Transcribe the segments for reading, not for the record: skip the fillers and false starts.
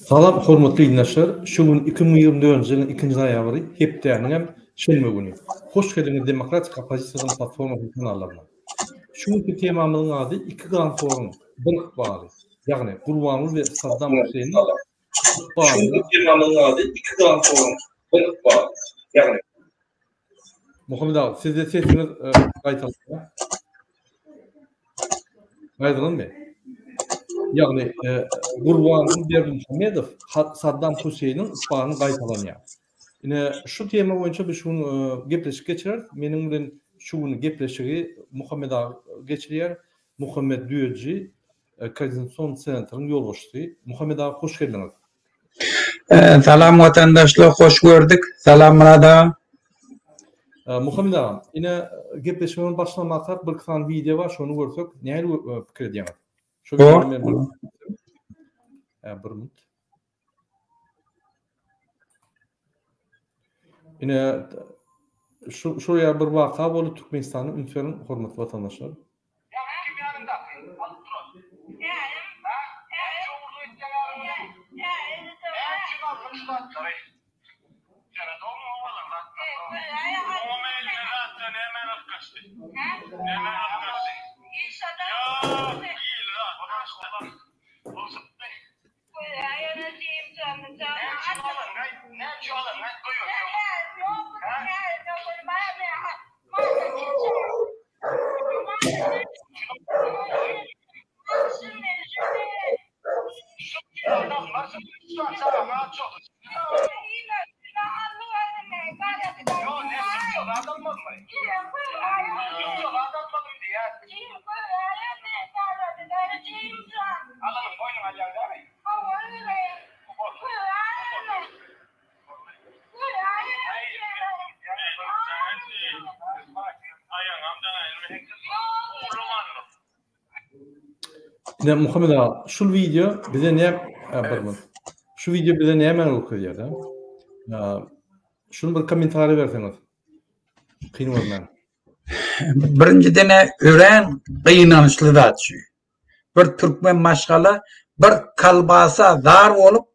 Salam hormatly ildeşler, şu gün 2024-nji ýylyň ikinji noýabry, hepdäniň hem şenbe güni. Hoş geldiňiz Demokratik oppozisiýasynyň platformasynyň kanallaryna. Şu günki temamyzyň ady iki ganhoryň bir ykbaly, ýagny Gurbanguly we Saddam Hüseýniň Şu günki temamyzyň ady iki ganhoryň bir ykbaly, ýagny Muhammet aga, sizde sesiňiz gaýtalanýar. Gaýtalanmy? Ýagny Gurbanguly Berdimuhamedow Saddam Hüseýniň ykbalyny gaýtalanýar. Ine, şu tema boýunça biz şu gün gepleşik geçireris. Meniň bilen şu gün gepleşigi Muhammet aga geçirýär. Muhammet Düýeji, Koordinasion sentriň ýolbaşçysy. Muhammet aga, hoş geldiňiz. Salam watandaşlar, hoş gördük. Salam Myrat aga. Muhammet aga, ine gepleşigimizi başlamakak bir sany wideo bar, şony görsek nähili pikir edýäňiz? Şu wideony men bir bir minut. Ine şu şu ýa bir waka boldy Türkmenistanda üns beriň hormatly watandaşlar. Ine Muhammet aga, şul wideo bize ne bir minut. Şu wideo bize nämäni görkezýär da? Şuny bir kommentariý berseňiz. Kyn görmän. Birinjiden örän gynançly zat şu. Bir türkmen maşgala bir kolbasa zar bolup,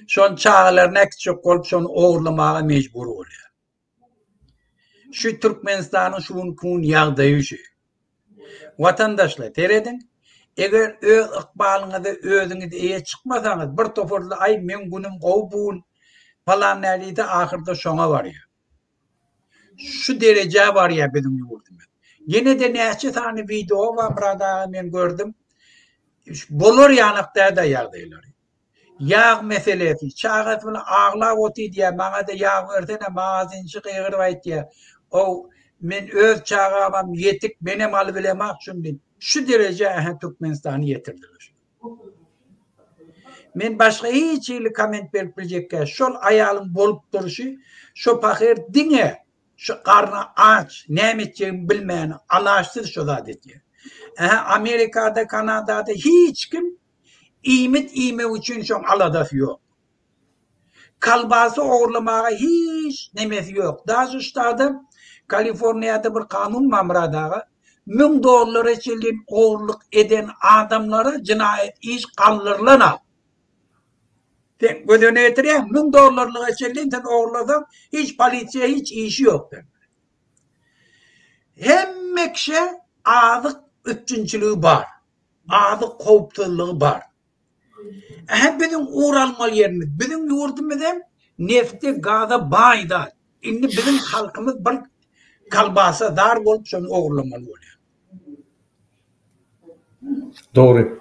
şony çagalaryny äkitjek bolup, şony ogurlamaga mejbur bolýar. Şu Türkmenistanyň şu günki gün ýagdaýy şu. Watandaşlar, serediň, eger öz ykbalyňyza özüňiz eýe çykmasaňyz, bir toparly aý meň günüm gowy bu gün palan näli-de ahyrda şoňa barýar. Şu derejä barýar biziň ýurdumyz. Ýene-de näçe sany wideo bar Myrat aga men gördüm. Bolar ýanak däl-de ýagdaýlary. Ýag meselesi, çagasy bilen aglap otyr diýýär, maňa-da ýag bersene, magazinçi gygyryp aýtýar, Ow, men öz çagamam ýetik, menem alybilemok şuny diýip. Şu derejä ähä Türkmenistany ýetirdiler. Men başga hiç hili komment berip biljek däl. Şol aýalyň bolup durşy, şo pahyr diňe şu garny aç, näme etjegini bilmän, alaçsyz şo zat etýär. Ähä Amerikada, Kanadada hiç kim Iýmit iýmek üçin şoň aladasy ýok. Kolbasa ogurlamaga hiç nemesi ýok. Daže ştada Kaliforniýada bir kanun bar Myrat aga. 1000 dollara çenli ogurlyk eden adamlara jenaýat iş galdyrylanok. Sen göz öňüne getirýäň, 1000 dollarlyga çenli sen ogurlasaň, hiç polisiýa hiç işi ýok seň. Hemme kişä azyk üpjünçiligi bar. Azyk howpsuzlygy bar. Ähä biziň ugur almaly ýerimiz. Biziň ýurdumyz hem nefte, gaza baý zat. Indi biziň halkymyz bir kolbasa zar bolup şony ogurlamaly bolýar. Dogry.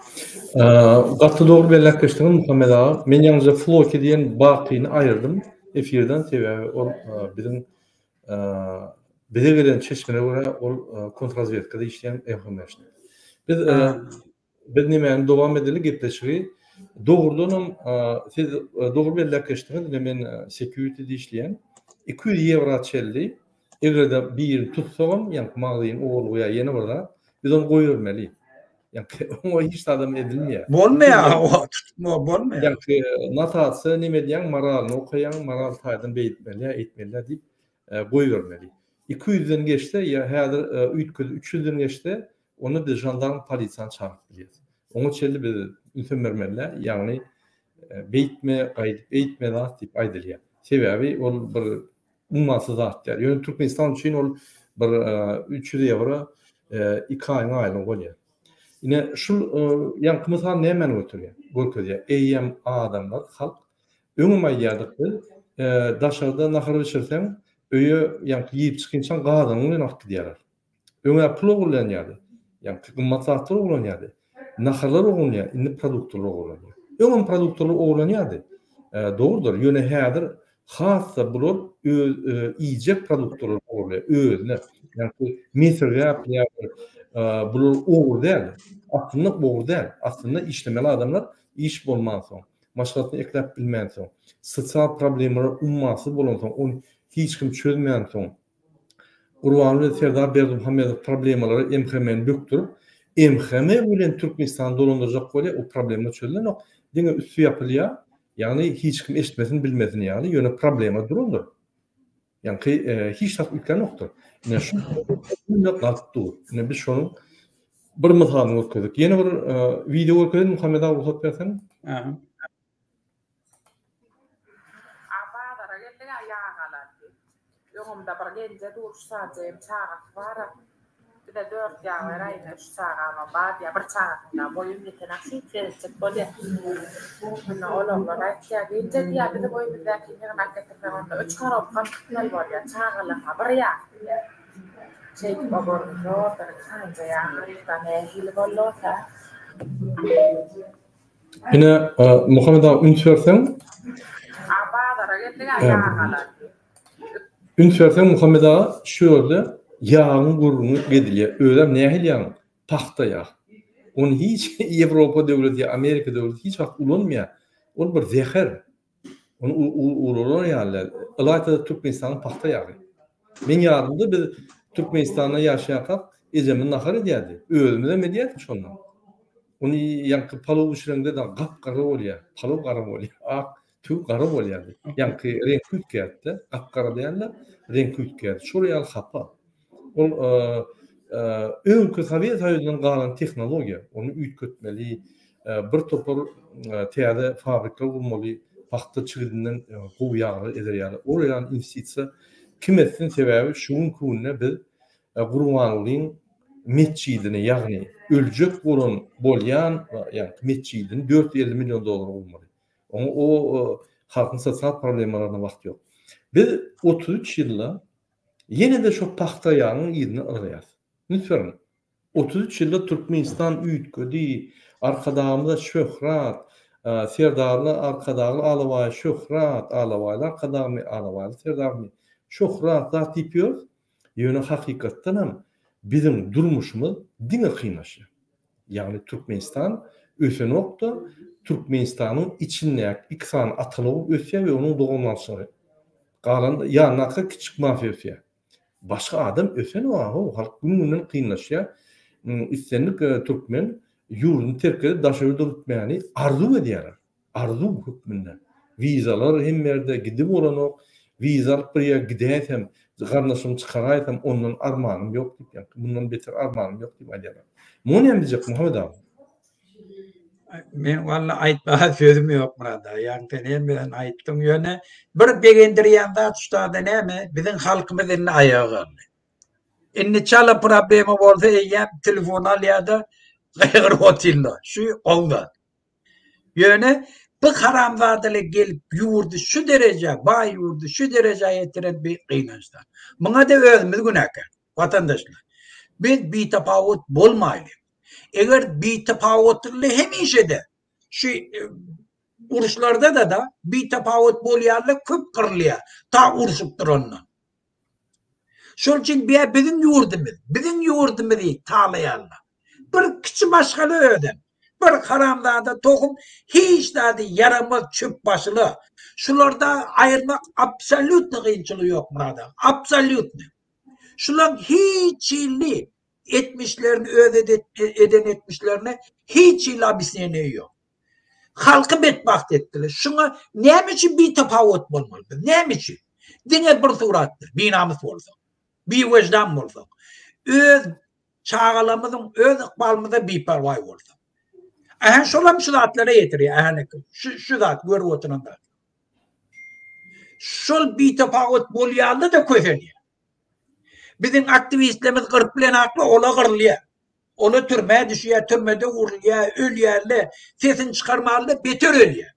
Gaty dogry belläp geçdiňiz Muhammet aga. Men ýaňyja Floki diýen bakyny aýyrdym efirden sebäbi ol biziň Bize gelen çeşmelere görä ol kontrrazwedkada işleýän MHM-şnik. Biz biz nemäni dowam edeli gepleşigi. Dogrudanam siz dogry belläp geçdiňiz, ine men security-de işleýän. 200 ýewra çenli eger-de birini tutsagam, ýaňky magaziniň ogurlygy ýa ýene bir zat, biz ony goýbermeli. Ýaňky oňa hiç zadam edilmeýär. Bolmaýar, o tutma bolmaýar. Ýaňky notasiýa neme edýäň, moralyny okaýaň, moral taýdan beýtmeli, eýtmeli diýip goýbermeli. 200-den geçse ýa häzir üýtgedi 300-den geçse, onda biz žandarm polisiýany çagyryp bilýäris. Oňa çenli biz ünsem bermeli däl, ýagny. Beýtme, gaýdyp eýtme zat diýip aýdylýar. Sebäbi ol bir ummasyz zat däl. Ýöne Türkmenistan üçin ol bir 300 ýewro iki aýyň aýlygy bolýar. Ine şul ýaňky mysal nämäni göterýär, görkezýär? Eýýäm adamlar, halk öňem aýdýardyk biz, daşarda nahar bişirseň, öýe ýaňky iýip çykynçaň gazanyň bilen alyp gidýärler. Öň-ä pul ogurlanýardy. Ýaňky gymmat zatlar ogurlanýardy. Naharlar ogurlanýar, indi produktlar ogurlanýar. Öňem produktlar ogurlanýardy. Dogrudyr, ýöne häzir has-da bular öz iýjek produktlaryny ogurlaýar, özüne. Ýaňky mesirgäp ýa bular ogry däl. Aslynda ogry däl. Aslynda işlemeli adamlar iş bolmansoň, maşgalasyny ekläp bilmänsoň, sosial problemalar ummasyz bolansoň, ony hiç kim çözmänsoň, Gurbanguly Serdar Berdimuhamedow problemalary MHM-ni bökdürip, MHM bilen Türkmenistany dolandyrjak bolýar, o problema çözülenok, diňe üsti ýapylýar, ýagny hiç kim eşitmesin, bilmesin ýaly, ýöne problema durandyr. Ýaňky hiç zat üýtgänokdyr. Ine şu günde galyp dur. Ine biz şonuň bir mysalyny görkezdik. Ýene bir wideo görkezeýin Muhammet aga rugsat berseň. Aha. A bazara geldik-ä ýag alar diýip. Öňümde bir gelje dur, üç sanyja hem çagasy bar-a. Bize dört ýag beräýiň-ä, üç çagamam bar diýýär. Bir çagasynyň-da boýum ýetenak, şeýdip seretjek bolýar. Munda ol oglan aýtýar, Gelje diýýär, biziň öýümizdäkini ýygnap getirseň, onda üç korobkam tutmaly bolýar, çagalaryňa bir ýag diýýär. Şeýdip o görgüli zordan iki sanyja ýag alypdyr-da, nähili boldy-ow-a? Ine, Muhammet aga üns berseň. A bazara geldik-ä ýag alar diýip. Üns berseň Muhammet aga şu ýerde ýagyň gürrüňi edilýär. Özem nähili ýagyň? Pagta ýag. Ony hiç Ýewropa döwleti ýa Amerika döwleti hiç wagt ulanmaýar. Ol bir zeher. Ony ulanar ýaly däl. Ylaýta-da Türkmenistanyň pagta ýagy. Men ýadymda biz Türkmenistanda ýaşaýarkak ejemiz nahar edýärdi. Özümizem edýärdik şonda. Ony ýaňky palow bişireňde-de gap-gara bolýar. Palow gara bolýar. Ak tüwi gara bolýardy. Ýaňky reňki üýtgärdi-de. Gap-gara däl-de, reňki üýtgärdi. Şol ýaly hapa. Ol öňki Sowet Soýuzyndan galan tehnologiýa, ony üýtgetmeli, bir topar täze fabrikler gurmaly, pagta çigidinden gowy ýaglar eder ýaly. Ol ýaly inwestisiýa kim etsin, sebäbi şu günki günde biz Gurbangulyň metjidini, ýagny öljek bolan bolýan ýagny metjidini 450 million dollara gurmaly. Oňa o halkyň sosial problemalaryna wagt ýok. Biz 33 ýylda Ýene-de şo pagta ýagyň yzyna yrgaýas. Üns beriň. 33 ýylda Türkmenistan üýtgedi, Arkadagymyza şöhrat, Serdarly Arkadagly Alabaýa şöhrat, Alabaýly Arkadagmy, Alabaýly Serdarmy, şöhrat zat diýip ýörüs. Ýöne hakykatdanam biziň durmuşymyz diňe kynlaşýar. Ýagny Türkmenistan ösenok-da, Türkmenistanyň içindäki iki sany atalygy ösýär we onuň dogan-garyndaşlary. Galan ýanyndaky kiçjik mafiýa ösýär. Başga adam ösenok-a, halk gün-günden kynlaşýar. Islendik türkmen ýurduny terk edip daşary ýurda gitmäni arzuw edýärler. Arzuw hökmünde. Wizalar hemme ýerde gidip bolanok. Wiza alyp bir ýere gidäýsem, garyndaşymy çykaraýsam ondan armanym ýok diýip, ýa mundan beter armanym ýok diýip aýdýarlar. Muňa näme diýjek Muhammet aga? Men walla aýtmaga sözüm ýok Myrat aga. Ýagny sen hemmesini aýtdyň. Ýöne bir begendirýän zat şu zada näme, biziň halkymyz indi aýaga galdy. Indi çala problema bolsa eýýäm telefon alýar-da gygyryp otyrlar. Şu gowy zat. Ýöne bu haramzadalar gelip ýurdy şu derejä, baý ýurdy şu derejä ýetiren bir gynanç zat. Muňa-da özümiz günäkär, watandaşlar. Biz bitapawut bolmaýlyk. Eger bitapawutly hemişe-de şu uruşlarda-da bitapawut bolýanlar köp gyrylýar, ta urşup durandan. Şol üçin bu biziň ýurdumyz, biziň ýurdumyzy talaýarlar. Bir kiçi maşgala özem, bir haramzada tohum hiç zady ýaramaz çöp başyla. Şularda aýyrmak absolýutny kynçylygy ýok Myrat aga, absolýutny. Şulaň hiç hili etmişlerini öz eden etmişlerine hiç hili obýasneniýe ýok. Halky betbagt etdiler. Şuňa näme üçin bitapawut bolmaly biz? Näme üçin? Diňe bir suratda binamys bolsak, biwejdan bolsak, öz çagalarymyzyň öz ykbalymyza biperwaý bolsak. Ähä şolam şu zatlara ýetirýär. Ähä şu şu zat görüp oturan zat. Şol bitapawut bolýanda-da kösenýär. Biziň aktiwistlerimiz gyryp bilenaklar ola gyrylýar. Ola türmä düşýär, türmede urulýar, ölýärler, sesini çykarmaly beter ölýär.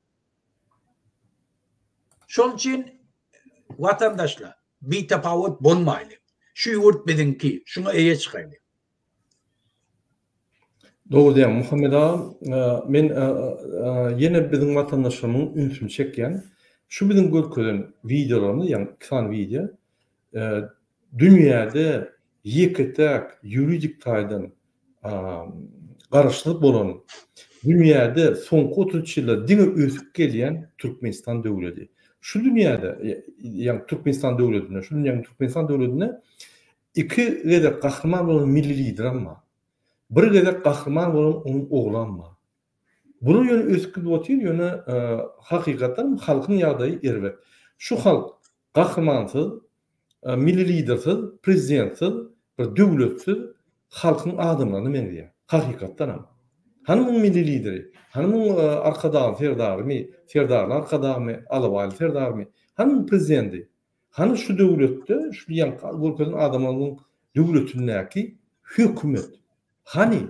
Şonuň üçin watandaşlar bitapawut bolmaýly. Şu ýurt biziňki, şuňa eýe çykaýly. Dogry diýýäň Muhammet aga, men ýene biziň watandaşlarymyň ünsüni çekýän, şu biziň görkezen wideolarymyz, ýagny iki sany wideo, dünýäde ýeke-täk ýuridik taýdan garaşsyz bolan, dünýäde soňky 33 ýylda diňe ösüp gelýän Türkmenistan döwleti. Şu dünýäde, ýagny Türkmenistan döwletinde, şu dünýäniň Türkmenistan döwletinde Iki gezek gahryman bolan milli liderem bar. Bir gezek gahryman bolan onuň oglam bar. Bular ýöne ösüp gidip otyr, ýöne hakykatdan halkyň ýagdaýy erbet. Şu halk gahrymansyz, milli lidersiz, prezidentsiz, bir döwletsiz halkyň adamlaryna meňzeýär. Hakykatdanam. Hany muň milli lideri? Hany muň Arkadagly Serdarymy, Serdarly Arkadagmy, Alabaýly Serdarmy? Hany muň prezidenti? Hany şu döwletde şu ýaňky görkezen adamlaryň döwletindäki hökümet? Hany?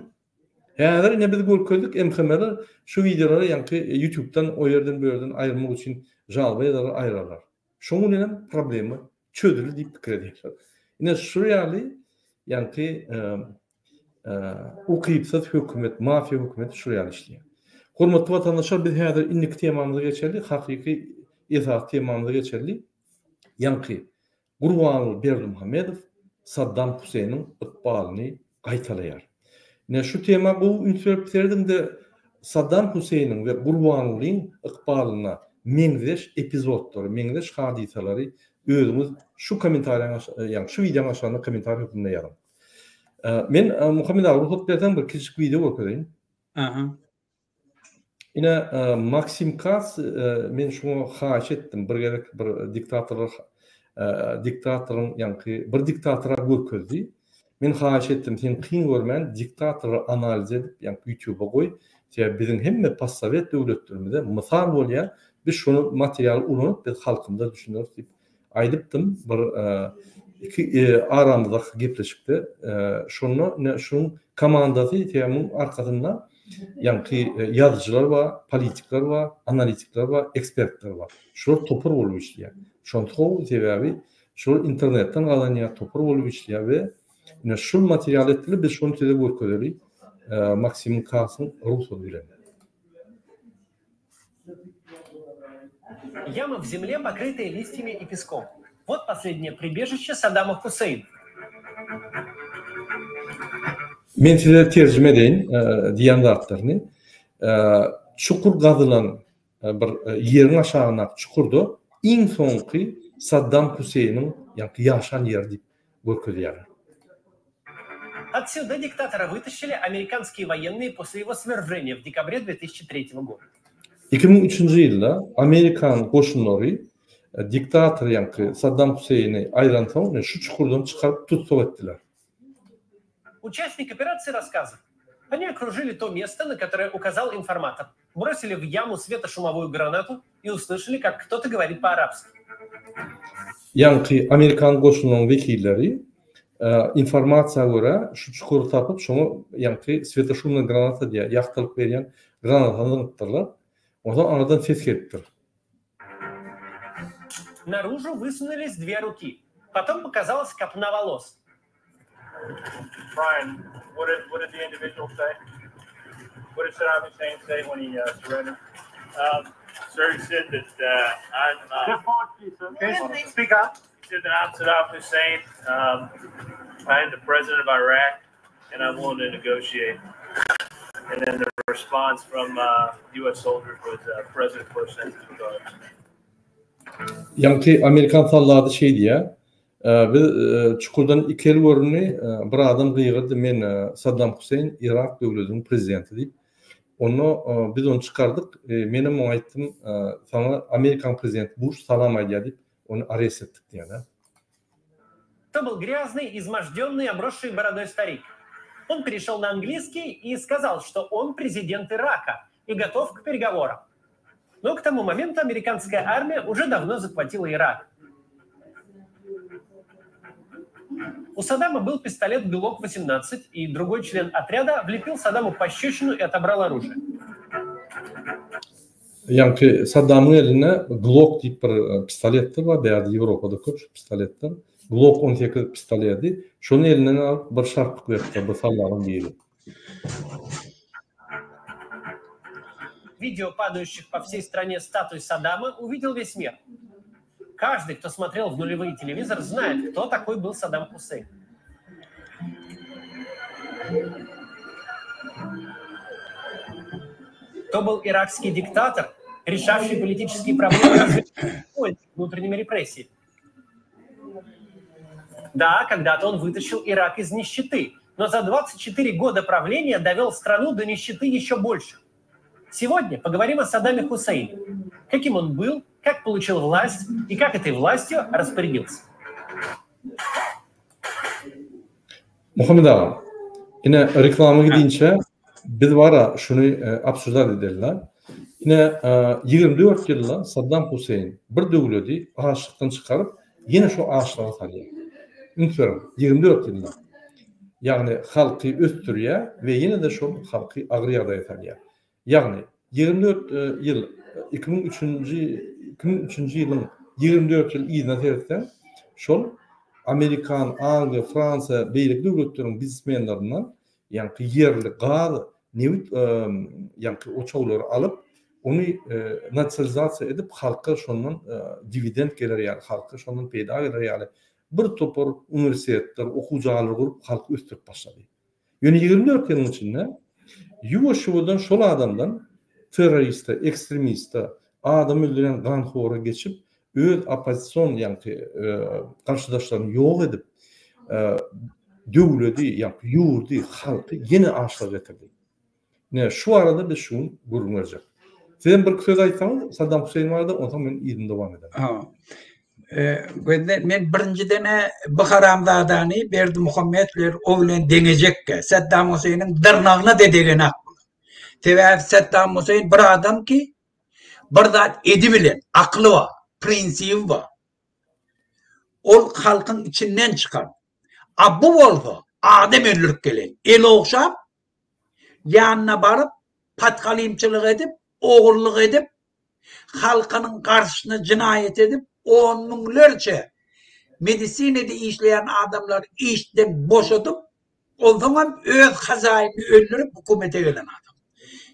Häzir ine biz görkezdik MHM-ler şu wideolary ýaňky ýutubdan o ýerden bu ýerden aýyrmak üçin žalba ýazarlar aýyrarlar. Şoň bilenem problema çözüldi diýip pikir edýärler. Ine şu ýaly ýaňky Ukypsyz hökümet, mafiýa hökümeti şul ýaly işleýär. Hormatly watandaşlar biz häzir indiki temamyza geçeli, hakyky esasy temamyza geçeli. Ýaňky Gurbanguly Berdimuhamedow Saddam Huseýniň ykbalyny gaýtalaýar. Ine şu tema gowy üns berip serediňde Saddam Huseýniň we Gurbangulyň ykbalyna meňzeş epizodlary, meňzeş hadysalary özüňiz şu kommentariýaň ýagny şu wideoň aşagynda kommentariý hökmünde ýazyň. Men Muhammet aga rugsat berseň bir kiçijik wideo görkezeýin. Aha. Ine Maksim Kats men şuňa haýyş etdim bir gezek bir diktatorlar diktatoryň ýaňky bir diktatora görkezdi. Men haýyş etdim sen kyn görmän diktatory analiz edip ýaňky ýutuba goý. Sebäbi biziň hemme postsowet döwletlerimize mysal bolýar. Biz şony materialy ulanyp biz halkymyza düşüneris diýip Aýdypdym bir iki aramyzdaky gepleşikde şonda ine şuň komandasy TM-iň arkasynda ýaňky ýazyjylar bar, politikler bar, analitikler bar, ekspertler bar. Şular topar bolup işleýär. Şonsy gowy sebäbi şular internetden gazanýar, topar bolup işleýär we ine şul material etdiler biz şony size görkezeli Maksim Kasyň rugsady bilen. Яма в земле, покрытая листьями и песком. Вот последнее прибежище Саддама Хусейна. Men size terjime edeýin diýen zatlaryny. Çukur gazylan bir ýeriň aşagyndaky çukurda iň soňky Saddam Huseýniň ýaňky ýaşan ýeri diýip görkezýärler. Отсюда диктатора вытащили американские военные после его свержения в декабре 2003 года. 2003-nji ýylda Amerikan goşunlary diktator ýaňky Saddam Huseýni aýransoň şu çukurdan çykaryp tussag etdiler. Участник операции рассказывает. Они окружили то место, на которое указал информатор, бросили в яму светошумовую гранату и услышали, как кто-то говорит по-арабски. Ýaňky amerikan goşunynyň wekilleri informasiýa görä şu çukury tapyp, şoňa ýaňky swetoşumnyý granata diýýär, ýagtylyk berýän granatany zyňypdyrlar. Onsoň aňyrdan ses gelipdir. Наружу высунулись две руки. Потом показалась копна волос. Brian, what did, what did the individual say? What did Saddam Hussein say when he uh, surrendered? Um, sir, he said that uh, I'm. Uh, Just Speak up. He said that I'm Saddam Hussein. Um, I am the president of Iraq, and I'm willing to negotiate. And then the response from uh, U.S. soldiers was uh, President Bush sends his regards. Ýaňky amerikan sallady şeý diýýär, Biz çukurdan iki el göründi, bir adam gygyrdy, men Saddam Huseýn, Yrak döwletiniň prezidenti diýip. Onda biz ony çykardyk, menem oňa aýtdym, saňa Amerikanyň prezidenti Buş salam aýdýar diýip, ony arest etdik diýýär. To byl grýaznyý, izmoždennýy, obrosşiý borodoý starik. Он перешел на английский и сказал, что он президент Ирака и готов к переговорам. Но к тому моменту американская армия уже давно захватила Ирак. У Саддама был пистолет «Глок-18», и другой член отряда влепил Саддаму пощечину и отобрал оружие. Ýaňky Saddamyň elinde Glock diýip bir pistoletdir bar, bärde Ýewropada köp şu pistoletler. Glock 18 pistoleti. Şony elinden alyp bir şarpyk beripdir bir sallagyň biri. Видео падающих по всей стране статуй Саддама увидел весь мир. Каждый, кто смотрел в нулевые телевизор, знает, кто такой был Саддам Хусейн. То был иракский диктатор, решавший политические проблемы внутренними репрессиями. Да, когда-то он вытащил Ирак из нищеты, но за 24 года правления довел страну до нищеты еще больше. Сегодня поговорим о Саддаме Хусейне. Каким он был, как получил власть и как этой властью распорядился. Muhammet aga, ine reklama gidinçä biz bara şuny obsuzdat edeli-la. Ine 24 ýylda Saddam Huseýn bir döwledi açlykdan çykaryp, ýene şo açlyga salýar. Üns beriň, 24 ýylda. Ýagny halky ösdürýär we ýene-de şol halky agyr ýagdaýa salýar. Ýagny, 24 ýyl, 2003-nji, 2003-nji ýylyň 24 ýyl yzyna seretseň, şol amerikan, angliýa, fransiýa, beýleki döwletleriň biznesmenlerinden ýaňky ýerli gaz, nebit ýaňky oçaglary alyp, ony nasionalizasiýa edip, halka şondan diwidend geler ýaly, halka şondan peýda geler ýaly bir topar uniwersitetler, okuw jaýlary gurup, halky ösdürip başlady. Ýöne 24 ýylyň içinde ýuwaş-ýuwadan şol adamdan terroriste, ekstremiste, adam öldürýän ganhora geçip, öz oppozision ýaňky garşydaşlaryny ýok edip, döwledi, ýaňky ýurdy, halky ýene açlyga getirdi. Ine, şu barada biz şu gün gürrüň berjek. Sizem birki söz aýtsaňyz Saddam Hüseýin barada, onsoň men yzyny dowam ederin. Ha. Gözle, men birinjiden-ä bu haramzadany Berdimuhametler o bilen deňejekkä, Saddam Hüseýiniň dyrnagyna-da degenak bular. Sebäbi Saddam Hüseýin bir adam ki, bir zat edibilen, akyly bar, prinsibi bar. Ol halkyň içinden çykan. A bu bolsa adam öldürip gelen, el ogşap, ýanyna baryp, patgalymçylyk edip, ogurlyk edip, halkynyň garşysyna jenaýat edip, on müňlerçe medisinada işleýän adamlary işden boşadyp, onsoňam öz hazaýyny öldürip hökümete gelen adam.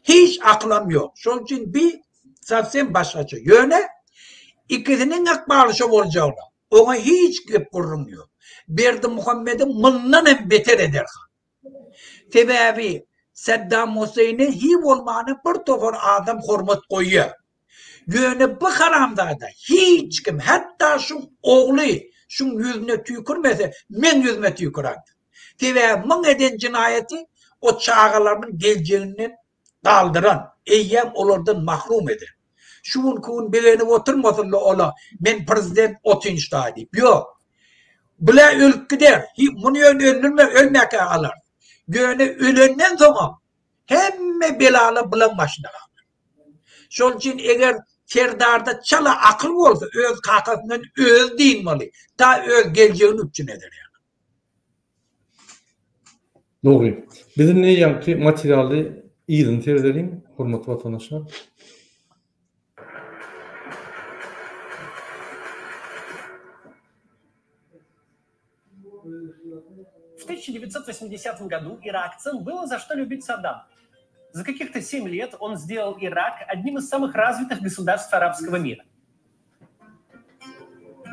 Hiç akylam ýok. Şonuň üçin bi sowsem başgaça. Ýöne ikisiniň ykbaly şo boljagyna, oňa hiç gep gürrüň ýok. Berdimuhamedi mundan hem beter eder han. Sebäbi Saddam Husseýne hi bolmany bir topar adam hormat goýýar. Ýöne bu haramzada hiç kim, hatda şuň ogly şuň ýüzüne tüýkürmese, meň ýüzüme tüýkürändi. Sebäbi muň eden jenaýaty o çagalarynyň geljeginden galdyran, eýýäm olardan mahrum eden. Şu günki gün begenip oturmasynla ola men prezident otynçda diýip. Ýok. Bula ölüp gider. Muny ýöne öldürme, ölmäkä alar. Ýöne ölenden soňam hemme belalar bulaň başyna galar. Şol üçin eger Serdarda çala akyl bolsa öz kakasyndan özi dynmaly. Ta öz geljegini üpjün eder ýaly. Dogry. Biz indi ýaňky materialy yzyny seredeliň, hormatly watandaşlar. В 1980 году иракцам было за что любить Саддам. За каких-то 7 лет он сделал Ирак одним из самых развитых государств арабского мира.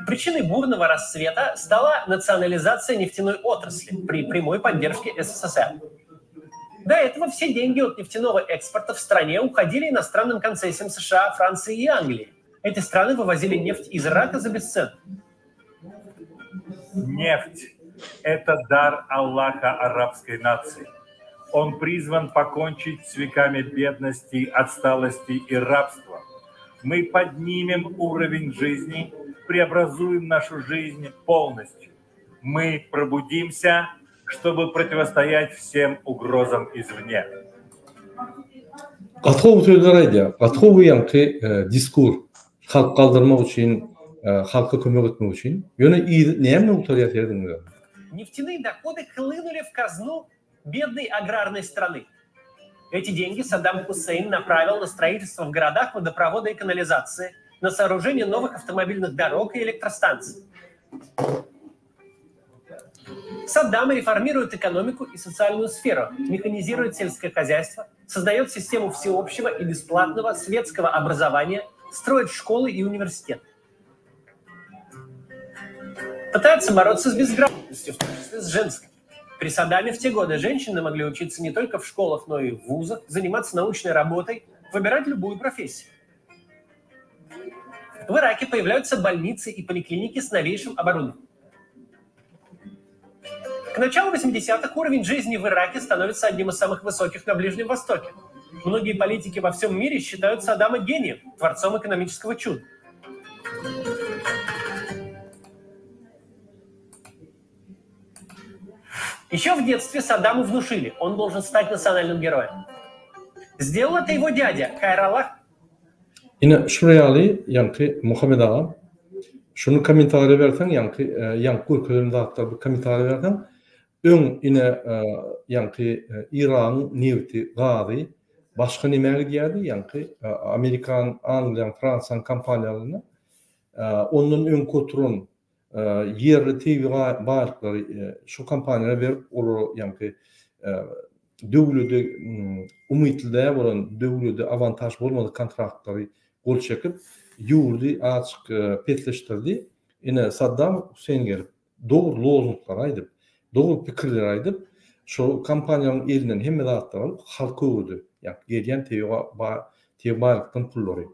Причиной бурного расцвета стала национализация нефтяной отрасли при прямой поддержке СССР. До этого все деньги от нефтяного экспорта в стране уходили иностранным концессиям США, Франции и Англии. Эти страны вывозили нефть из Ирака за бесценок. Нефть – это дар Аллаха арабской нации. Он призван покончить с веками бедности, отсталости и рабства. Мы поднимем уровень жизни, преобразуем нашу жизнь полностью. Мы пробудимся. чтобы противостоять всем угрозам извне. Gaty gowy sözler aýdýar. Gaty gowy ýaňky diskur. Halk galdyrmak üçin, halka kömek etmek üçin. Ýöne yzy näme bilen gutarýar serediň özüňiz. Нефтяные доходы хлынули в казну бедной аграрной страны. Эти деньги Саддам Хусейн направил на строительство в городах водопровода и канализации, на сооружение новых автомобильных дорог и электростанций. Саддам реформирует экономику и социальную сферу, механизирует сельское хозяйство, создает систему всеобщего и бесплатного светского образования, строит школы и университеты. Пытается бороться с безграмотностью, в том числе с женской. При Саддаме в те годы женщины могли учиться не только в школах, но и в вузах, заниматься научной работой, выбирать любую профессию. В Ираке появляются больницы и поликлиники с новейшим оборудованием. К началу 80-х уровень жизни в Ираке становится одним из самых высоких на Ближнем Востоке. Многие политики во всем мире считают Саддама гением, творцом экономического чуда. Еще в детстве Саддаму внушили, он должен стать национальным героем. Сделал это его дядя Хайраллах Ine şular ýaly ýaňky Muhammet aga şuny kommentariýa berseň ýaňky ýaňky görkezilen zatlar bir kommentariýa berseň öň ine ýaňky Yragyň nebti gazy başga nämä gidýärdi ýaňky Amerikan Angliýaň Fransiýaň kompaniýalaryna ondan öňki oturan ýerli tebigy baýlyklary şu kompaniýalara berip, olara ýaňky döwlede umytly däl bolan, döwlede awantaž bolmadyk kontraktlary gol çekip, ýurdy azajyk pesleşdirdi. Ine, Saddam Huseýn gelip, dogry lozunglary aýdyp, dogry pikirleri aýdyp, şol kompaniýalaryň elinden hemme zatlary alyp, halka öwürdi. Ýagny gelýän tebigy baýlykdan pullary.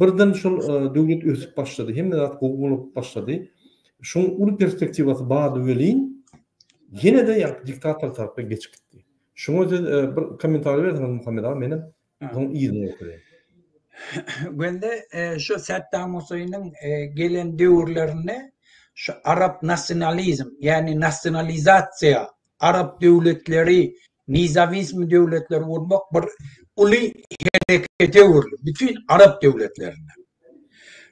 Birden şol döwlet ösüp başlady, hemme zat gowy bolup başlady. Şoň uly perspektiwasy bardy welin, ýene-de ýaňky diktator tarapa geçip gitdi. Şuňa siz bir kommentariý berseňiz Muhammet aga, menem soň yzyna götereýin. Wende şu Saddam Huseýniň gelen döwürlerinde şu arap nasionalizm, ýagny nasionalizasiýa Arap döwletleri, nezawismi döwletleri gurmak bir uly herekete öwrüldi. Bütin arap döwletlerinde.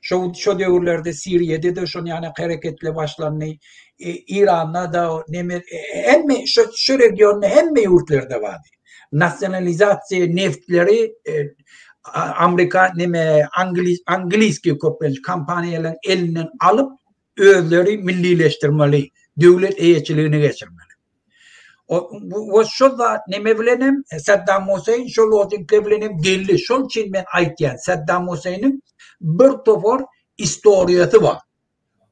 Şo şo döwürlerde Siriýada-da şon ýaly hereketler başlandy. Iranda-da neme hemme şo şo regionda hemme ýurtlarda bardy. Nasionalizasiýa neftleri Amerika neme anglis angliskiý köplenç kompaniýalaryň elinden alyp özleri millileşdirmeli, döwlet eýeçiligine geçirmeli. O şol zat neme bilen hem Saddam Hüseýin şol lozunglar bilen hem geldi. Şol üçin men aýtýan Saddam Hüseýiniň bir topar istoriýasy bar.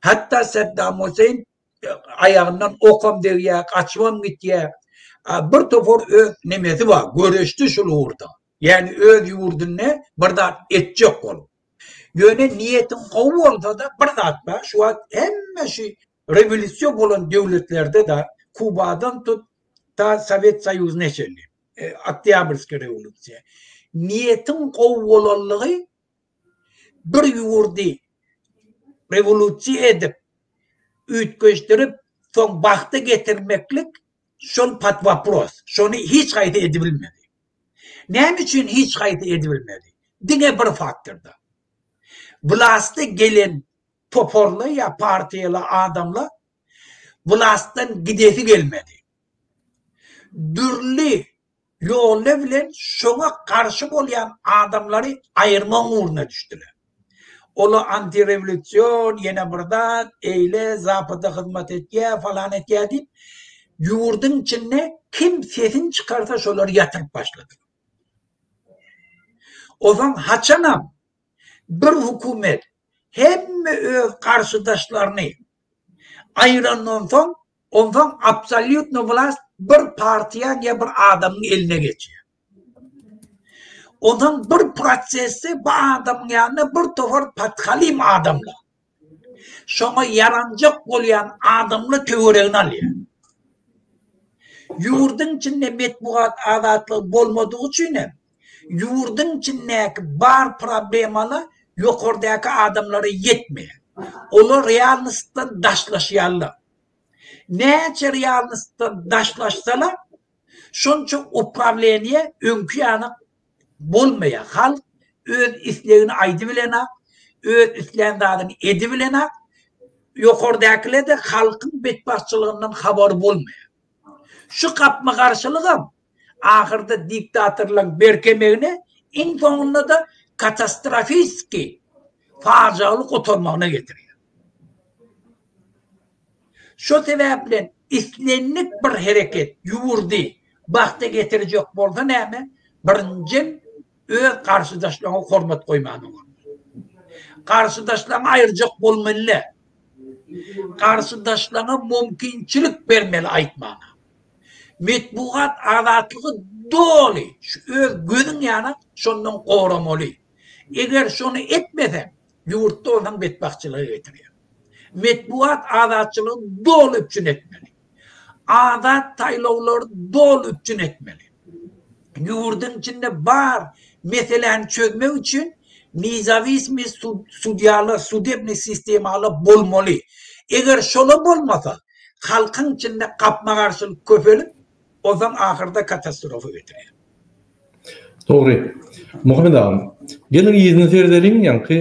Hatda Saddam Hüseýin aýagyndan okam degýär, gaçybam gitýär. Bir topar öz nemesi bar, göreşdi şol ugurda. Ýagny öz ýurdunda bir zat etjek bolup. Ýöne niýetiň gowy bolsa-da bir zat bar, şu wagt hemme şu rewolýusiýa bolan döwletlerde-de Kubadan tut ta Sowet Soýuzyna çenli, Oktýabrskiý rewolýusiýa. Niýetiň gowy bolanlygy bir ýurdy rewolýusiýa edip, üýtgeşdirip, soň bagta getirmeklik şol pod wopros. Şony hiç haýsy edibilmedi. Näme üçin hiç haýsy edibilmedi? Diňe bir faktorda. Wlasta gelen toparlar ýa partiýalar, adamlar wlastdan gidesi gelmedi. Dürli ýollar bilen şoňa garşy bolýan adamlary aýyrmagyň ugruna düşdüler. Olar antirewolýusion, ýene bir zat, eýle, Zapada hyzmat etýär, falan etýär diýip, ýurduň içinde kim sesini çykarsa şolary ýatyryp başladylar. Onsoň haçanam bir hökümet hemme öz garşydaşlaryny aýyrandan soň, onsoň absolýutno wlast bir partiýaň ýa bir adamyň eline geçýär. Onsoň bir prosesde bu adamyň ýanynda bir topar podhalim adamlar, şoňa ýaranjak bolýan adamlar töweregini alýar. Ýurduň içinde metbugat azatlygy bolmadygy üçin hem ýurduň içindäki bar problemalar ýokardaky adamlara ýetmeýär. Olar realnostdan daşlaşýarlar. Näçe realnostdan daşlaşsalar, şonça uprawleniýe öňki ýaly bolmaýar. Halk öz islegini aýdybilenak, öz islän zadyny edibilenak, ýokardakilerde halkyň betbagtçylygyndan habary bolmaýar. Şu gapma-garşylygam ahyrda diktatorlaryň berkemegine, iň soňunda-da katastrofiski pajygaly gutarmagyna getirýär. Şo sebäplen islendik bir hereket ýurdy bagta getirjek bolsa näme, birinjiden öz garşydaşlaryňa hormat goýmaly bolar. Garşydaşlaryňy aýyrjak bolmaly däl. Garşydaşlaryňa mümkinçilik bermeli aýtmaga. Metbugat azatlygy doly şu öz gözüň ýaly şondan goramaly. Eger şony etmeseň, ýurtda onsoň betbagtçylyga getirýär. Metbugat azatçylygyny doly üpjün etmeli. Azat saýlawlary doly üpjün etmeli. Ýurduň içinde bar meseläni çözmek üçin nezawismiý sudýalar, sudebnyý sistemalar bolmaly. Eger şolar bolmasa, halkyň içinde gapma-garşylyk köpelip, onsoň ahyrda katastrofa getirýär. Dogry. Muhammet agam, geliň yzyna seredeliň, ýaňky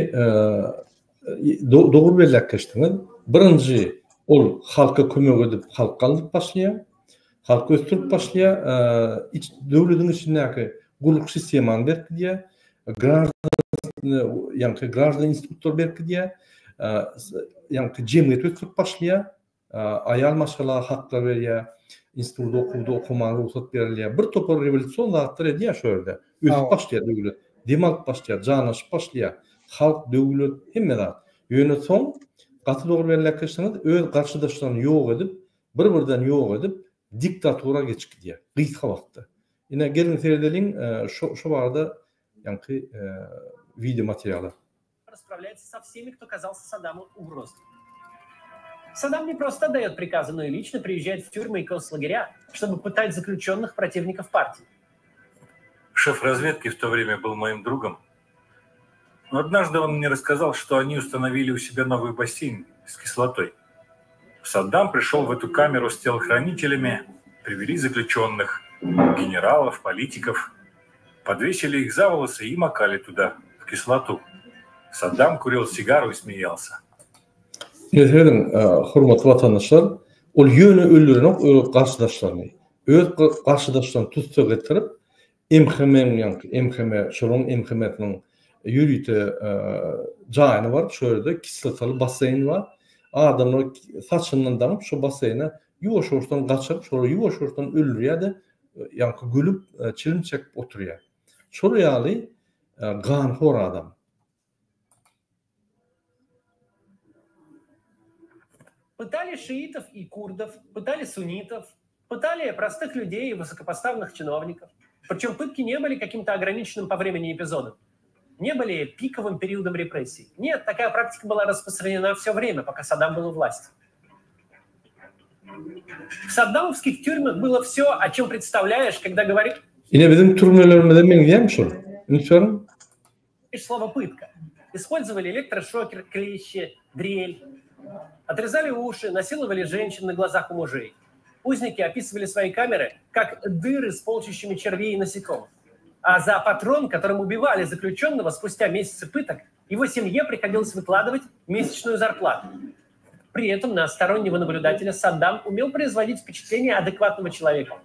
dogry belläp geçdiňiz. Birinji ol halka kömek edip halk galdyryp başlaýar. Halky ösdürip başlaýar. Iç döwlediň içindäki gulluk sistemany berkidýär. Graždan ýaňky graždan institutlary berkidýär. Ýaňky jemgyýeti ösdürip başlaýar. Aýal maşgala haklar berýär, institutda okuwda okamaga rugsat berilýär. Bir topar rewolýusion zatlar edýär şo ýerde. Ösüp başlaýar döwlet, dem alyp başlaýar, janlaşyp başlaýar. Halk, döwlet, hemme zat. Ýöne soň, gaty dogry belläp geçdiňiz, öz garşydaşlaryny ýok edip, bir-birden ýok edip, diktatura geçip gidýär gysga wagtda. Ine, geliň seredeliň şo şo barada ýaňky wideo materiala. Расправляется со всеми, кто казался Саддаму угрозой. Саддам не просто дает приказы, но и лично приезжает в тюрьмы и концлагеря, чтобы пытать заключенных противников партии. Шеф разведки в то время был моим другом. Но однажды он мне рассказал, что они установили у себя новый бассейн с кислотой. Саддам пришел в эту камеру с телохранителями, привели заключенных, генералов, политиков, подвесили их за волосы и макали туда, в кислоту. Саддам курил сигару и смеялся. Ine serediň, hormatly watandaşlar, ol ýöne öldürenok öz garşydaşlaryny. Öz garşydaşlaryny tussag etdirip, MHM-iň ýaňky MHM, şolaryň MHM-siniň ýörite jaýyna baryp, şo ýerde kislotaly basseýn bar. Adamlary saçyndan daňyp, şo basseýne ýuwaş-ýuwaşdan gaçyryp, şolary ýuwaş-ýuwaşdan öldürýär-de, ýaňky gülüp, çilim çekip oturýar. Şol ýaly ganhor adam. Пытали шиитов и курдов, пытали суннитов, пытали простых людей и высокопоставленных чиновников. Причем пытки не были каким-то ограниченным по времени эпизодом, не были пиковым периодом репрессий. Нет, такая практика была распространена все время, пока Саддам был у власти. В саддамовских тюрьмах было все, о чем представляешь, когда говоришь... Ine biziň türmelerimize meňzeýärmi şol? Üns beriň. Слово пытка. Использовали электрошокер, клещи, дрель. Отрезали уши, насиловали женщин на глазах у мужей. Узники описывали свои камеры как дыры с полчищами червей и насекомых. А за патрон, которым убивали заключенного спустя месяцы пыток, его семье приходилось выкладывать месячную зарплату. При этом на стороннего наблюдателя Саддам умел производить впечатление адекватного человека.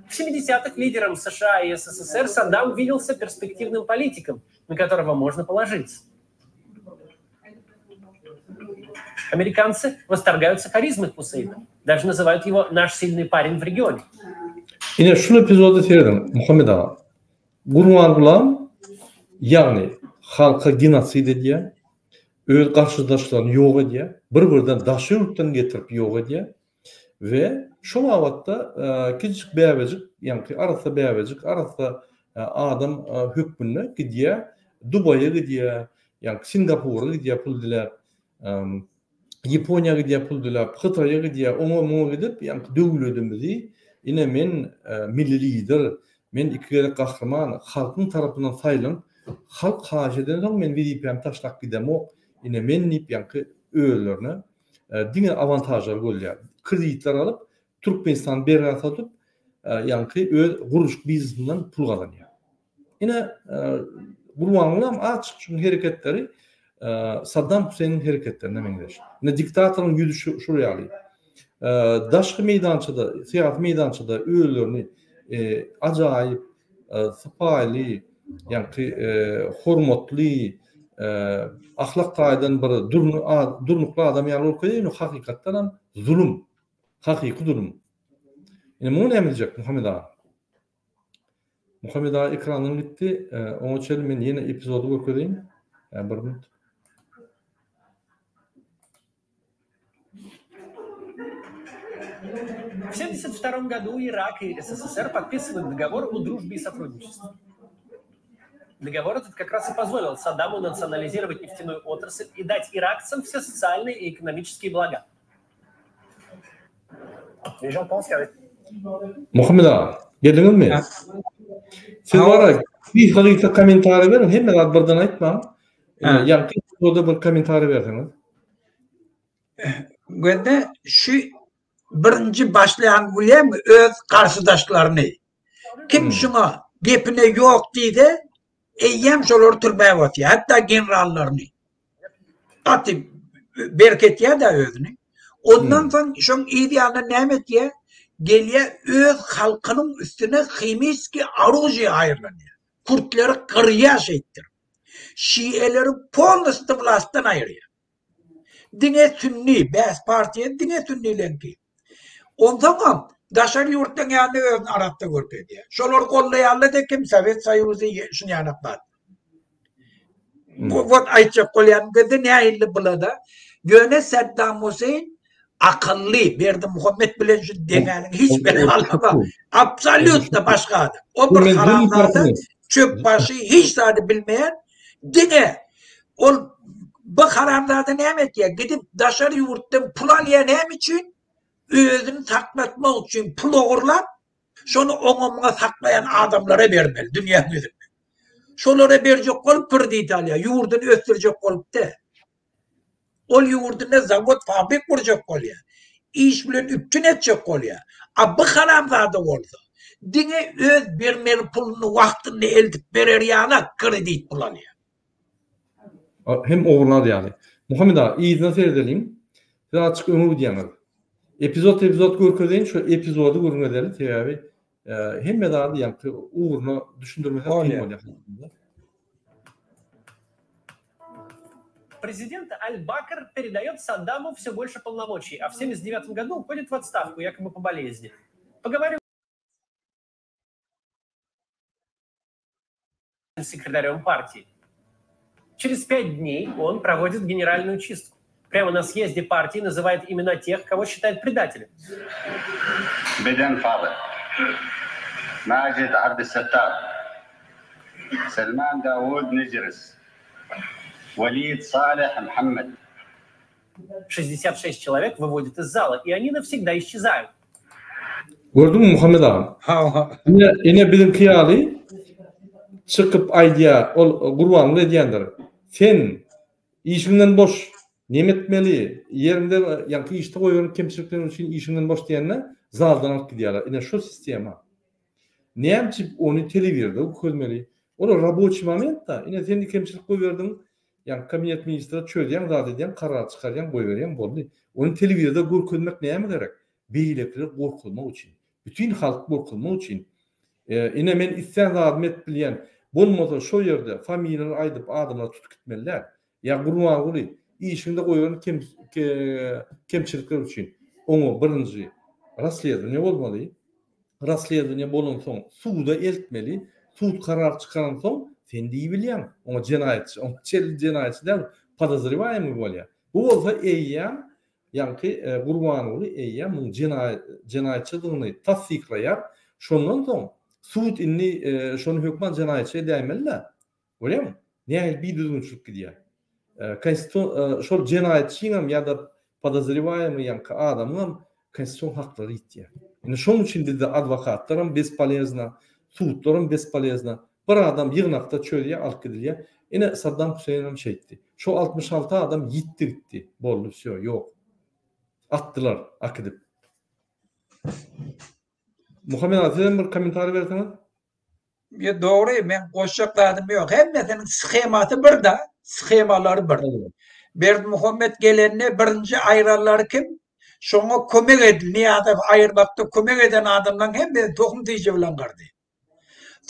В 70-х лидером США и СССР Саддам виделся перспективным политиком, на которого можно положиться. Американцы восторгаются харизмой Хусейна, даже называют его «наш сильный парень в регионе». Ine şul epizody serediň, Muhammet aga. Gurbangulam, ýagny halka genosid edýär, öz garşydaşlaryny ýok edýär, bir-birden daşary ýurtdan getirip ýok edýär we şo babatda kiçijik bäbejik, ýaňky arassa bäbejik, arassa adam hökmünde gidýär, Dubaýa gidýär, ýaňky Singapura gidýär pul diläp, Ýaponiýa gidýär pul diläp, Hytaýa gidýär, oňa-muňa gidip, ýaňky döwletimizi, ine men milli lider, men iki gezek gahryman, halkyň tarapyndan saýlanyp, halk haýyş edensoň men wezipämi taşlap gidemok, ine men diýip ýaňky özlerine. diňe awantažlary gözleýär. Kreditler alyp, Türkmenistany bergä satyp, ýaňky öz gurluşyk biznesinden pul gazanýar. Ine, Gurbangulam açyk şuň hereketleri Saddam Hüseýniň hereketlerine meňzeş. Ine diktatoryň ýüzi şul ýaly. Daşky meýdançada, syýasy meýdançada özlerini ajaýyp, sypaýyly, ýaňky hormatly, ahlak taýdan bir durnukly adam ýaly görkezýär, ýöne hakykatdan hem zulum. Hakyky zulum. Ine muňa näme diýjek Muhammet aga? Muhammet aga ekrandan gitdi. Oňa çenli men ýene epizody görkezeýin. Bir minut. В 1972 году Ирак и СССР подписывают договор о дружбе и сотрудничестве. Договор этот как раз и позволил Саддаму национализировать нефтяную отрасль и дать иракцам все социальные и экономические блага. Muhammet aga, geldiňizmi? Siz bara gysga gysga kommentariý beriň, hemme zat birden aýtmaň. Ýaňky epizodda bir kommentariý berseňiz. Gözde şu birinji başlaýan bilýäňmi öz garşydaşlaryny. Kim şuňa gepine ýok diýse, eýýäm şolary türmä basýar, hatda generallaryny. Gaty berk etýär-de özüni. Ondan soň şoň yz ýanyna näme etýär? Gelýär öz halkynyň üstüne himiski oružýe aýyrlanýar. Kürtleri gyrýar şeýtdirip. Şiileri polnosty wlastdan aýyrýar. Diňe sünni, bäs partiýa diňe sünnileňki. Onsoňam daşary ýurtlaryň ýanynda özüni arassa görkezýär. Şolary gollaýanlar-da kim? Sowet Soýuzy şuny ýanak zat. Wot aýtjak bolýanym gezde nähili bulada. Ýöne Saddam Hüseýin akylly Berdimuhammet bilen şu deňäniň hiç bir alama. Absolýutno başga adam. O bir haramzada, çöp başy, hiç zady bilmeýän. Diňe ol bu haramzada näme etýär? Gidip daşary ýurtdan pul alýar näme üçin? Özüni saklatmak üçin pul ogurlap, şony oňa-muňa saklaýan adamlara bermeli dünýäň ýüzünde. Şolara berjek bolup kredit alýar, ýurduny ösdürjek bolup däl. Ol ýurdunda zawod, fabrik gurjak bolýar. Iş bilen üpjün etjek bolýar. A bu haramzada bolsa, diňe öz bermeli puluny wagtynda eltip berer ýaly kredit pul alýar. Hem ogurlar ýaly. Muhammet aga, yzyna seredeliň. Siz azajyk öňe gidýäňiz. Epizod epizod görkezeýin, şu epizody gürrüň edeli, sebäbi hemme zady ýaňky ugruna düşündirmesek kyn bolýar. Prezident Al-Bakr peredaýet Saddamu vse bolşe polnomoçiý, a w 79 godu uhodit w otstawku, ýakoby po bolezni. Pogovorim sekretarem partiyi. Через пять дней он проводит генеральную чистку. Прямо на съезде партии называет имена тех, кого считает предателем. Beden Fadyl, Majid Abdysattar, Selman Dawud Nejris, Walid Salyh Muhammed. 66 человек выводят из зала, и они навсегда исчезают. Gördüňmi Muhammet aga? Hawa. Ine, ine biziňki ýaly çykyp aýdýar, ol Gurbanguly edýändir. Sen işiňden boş, neme etmeli, ýeriňde ýaňky işde goýberen kemçilikleriň üçin işiňden boş diýende zaldan alyp gidýärler. Ine şu sistema. Näme üçin ony telewizorda görkezmeli? Ol raboçiý moment-da. Ine sen kemçilik goýberdiň, Ýagny kabinet ministri çözýäň zat edýäň karar çykarýaň goýberýäň boldy. Ony telewizorda görkezmek näme gerek? Beýlekileri gorkuzmak üçin. Bütin halky gorkuzmak üçin. Ine men islän zadymy edip bilýän. Bolmasa şo ýerde familiýalary aýdyp adamlary tutup gitmeli däl. Ýa Gurbanguly işiňde goýberen kemçilikler üçin oňa birinji rasledowaniýe bolmaly. Rasledowaniýe bolansoň suda eltmeli, sud karar çykaransoň sen diýibilýäň, oňa jenaýatçy, oňa çenli jenaýatçy däl, podozrewaýemyý bolýar. Bu bolsa eýýäm ýaňky Gurbanguly eýýäm muň jenaýatçydygyny tassyklaýar. Şondan soň sud indi şony hökman jenaýatçy edäýmeli-dä. Görýäňmi? Nähili bidüzgünçilik gidýär. Konstitusion şol jenaýatçyňam ýa-da podozrewaýemyý ýaňky adamyňam konstitusion haklary ýitýär. Indi şonuň üçin bizde adwokatlaram bespolezno, sudlaram bespolezno. Bir adam ýygnakda çözýär, alyp gidilýär. Ine Saddam Hüseýinem şeýtdi. Şo 66 adam ýitdi gitdi. Boldy, wsýo, ýok. Atdylar akidip. Muhammet aga sizem bir kommentariý berseňiz. Ýa dogry, men goşjak zadym ýok. Hemmesiniň shemasy bir da, shemalary bir. Berdimuhamet gelende birinji aýranlary kim? Şoňa kömek ed, Nyýazowy aýyrmakda kömek eden adamlaryň hemmesini tohum tije bilen gyrdy.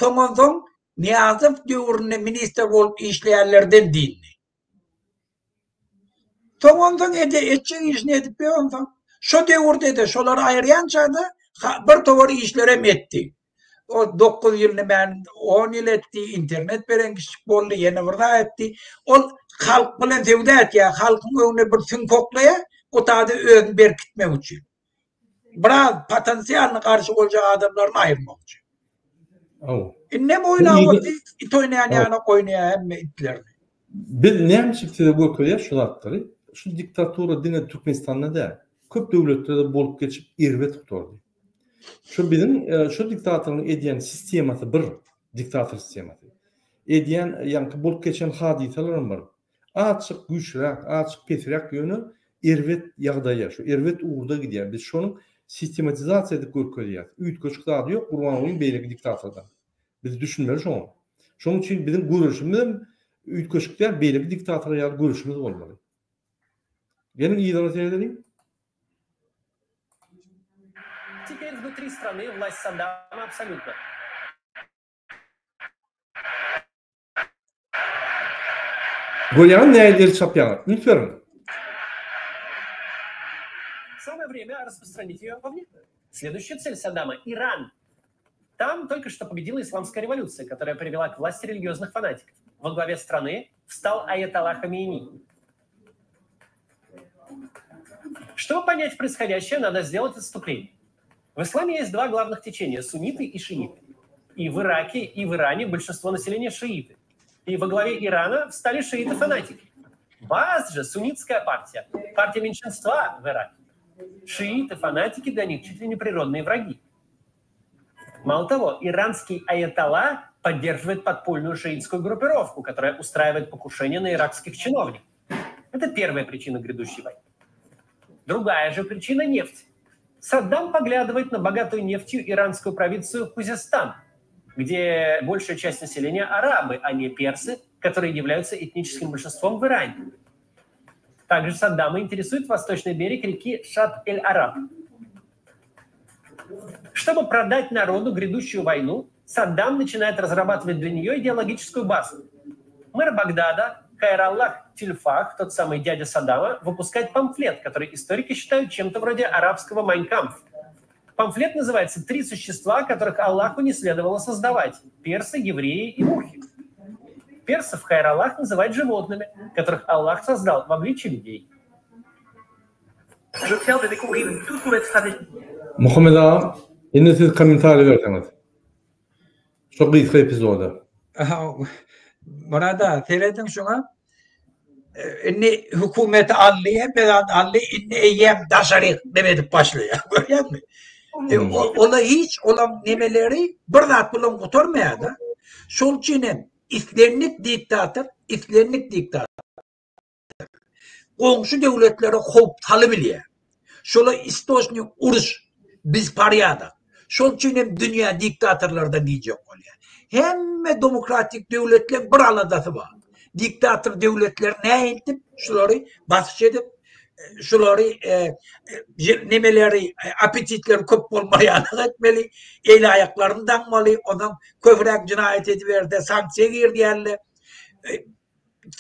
Soň onsoň Nyýazow döwründe ministr bolup işleýänlerden dindi. Soň onsoň ede etjek işini edip ýör onsoň. Şo döwürde-de şolary aýyrýança-da bir towar işlerem etdi. O 9 ýyl näme, 10 ýyl etdi, internet beren kiçijik boldy, ýene bir zat etdi. Ol halk bilen söwda etýär, halkyň öňünde bir süňk oklaýar, o taýda özüni berkitmek üçin. Biraz potensialny garşy boljak adamlaryny aýyrmak üçin. Indem oýnap otyr, it oýnaýan ýaly oýnaýar hemme itlerini. Biz näme üçin size görkezýäs şu zatlary? Şu diktatura diňe Türkmenistanda däl, köp döwletlerde bolup geçip erbet gutardy. Şu biziň şu diktatoryň edýän sistemasy bir, diktator sistemasy. Edýän ýaňky bolup geçen hadysalaram bir. Azjyk güýçliräk, azjyk pesräk ýöne erbet ýagdaýa, şu erbet ugurda gidýär. Biz şonuň sistematizasiýa edip görkezýäs. Üýtgeşik zady ýok Gurbangulyň beýleki diktatordan. Biz düşünmeli şoňa. Şonuň üçin biziň göreşimizem üýtgeşik däl, beýleki diktatorlar ýaly göreşimiz bolmaly. Geliň yzyna seredeliň. Teper vnutri strany vlast Saddama absolýutna. Görýäňizmi nähili el çapýarlar? Üns beriň. Самое время распространить ее вовне. Следующая цель Саддама – Иран. Там только что победила исламская революция, которая привела к власти религиозных фанатиков. Во главе страны встал Аятолла Хомейни. Чтобы понять происходящее, надо сделать отступление. В исламе есть два главных течения – сунниты и шииты. И в Ираке, и в Иране большинство населения шииты. И во главе Ирана встали шииты-фанатики. Баас же суннитская партия, партия меньшинства в Ираке. Шииты-фанатики для них чуть ли не природные враги. Мало того, иранский аятолла поддерживает подпольную шиитскую группировку, которая устраивает покушения на иракских чиновников. Это первая причина грядущей войны. Другая же причина – нефть. Саддам поглядывает на богатую нефтью иранскую провинцию Хузестан, где большая часть населения арабы, а не персы, которые являются этническим большинством в Иране. Также Саддама интересует восточный берег реки Шат-эль-Араб. Чтобы продать народу грядущую войну, Саддам начинает разрабатывать для нее идеологическую базу. Мэр Багдада Хайраллах Тильфах, тот самый дядя Саддама, выпускает памфлет, который историки считают чем-то вроде арабского «Майнкампф». Памфлет называется «Три существа, которых Аллаху не следовало создавать – персы, евреи и мухи». Персов Хайраллах называет животными, которых Аллах создал в обличии людей. Muhammet aga, indi siz kommentariý berseňiz. Şu gysga epizoda. Murada, serediň şuňa. Indi hökümeti aldy, hemme zat aldy, indi eýýäm daşary neme edip başlaýar. Görýäňmi? E, ola hiç olaň nemeleri bir zat bilen gutarmaýar-da. Şol üçin hem islendik diktator, islendik diktator goňşy döwletlere howp salybilýär. Şola istoçnik uruş, bezporýadok. Şol üçin hem dünýä diktatorlardan diýjek bolýar. Hemme demokratik döwletleň bir aladasy bar. Diktator döwletler nähiltip şulary basyş edip, şulary e, nemeleri, appetitleri köp bolmaýanlyk etmeli, el-aýaklaryny daňmaly, ondan köpräk jenaýat ediberse sanksiýa girizýärler.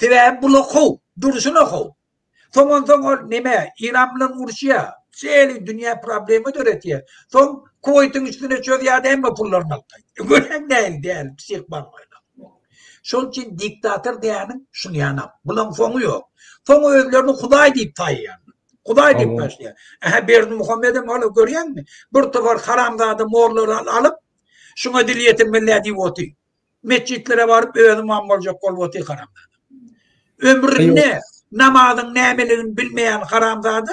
Sebäbi bular howp, durşuna howp. Soň onsoň ol neme, Iran bilen uruşýar. Şeýle dünýä problema döretýär. Soň Kuwaýtyň üstüne çözýär-de hemme pullaryny alyp gaýtýar. Görýäň nähili däli, psih barmaýlar. Şol üçin diktator diýýäniň şuny ýanap. Bulaň soňy ýok. Soň özlerini Hudaý diýip saýýarlar. Hudaý diýip başlaýar. Ähä Berdimuhamedem hala görýäňmi? Bir topar haramzada morlary alyp, şuňa dil ýetirmeli diýip otyr. Metjitlere baryp özi ymam boljak bolup otyr haramzada. Ömründe namazyň nämeligini bilmeýän haramzada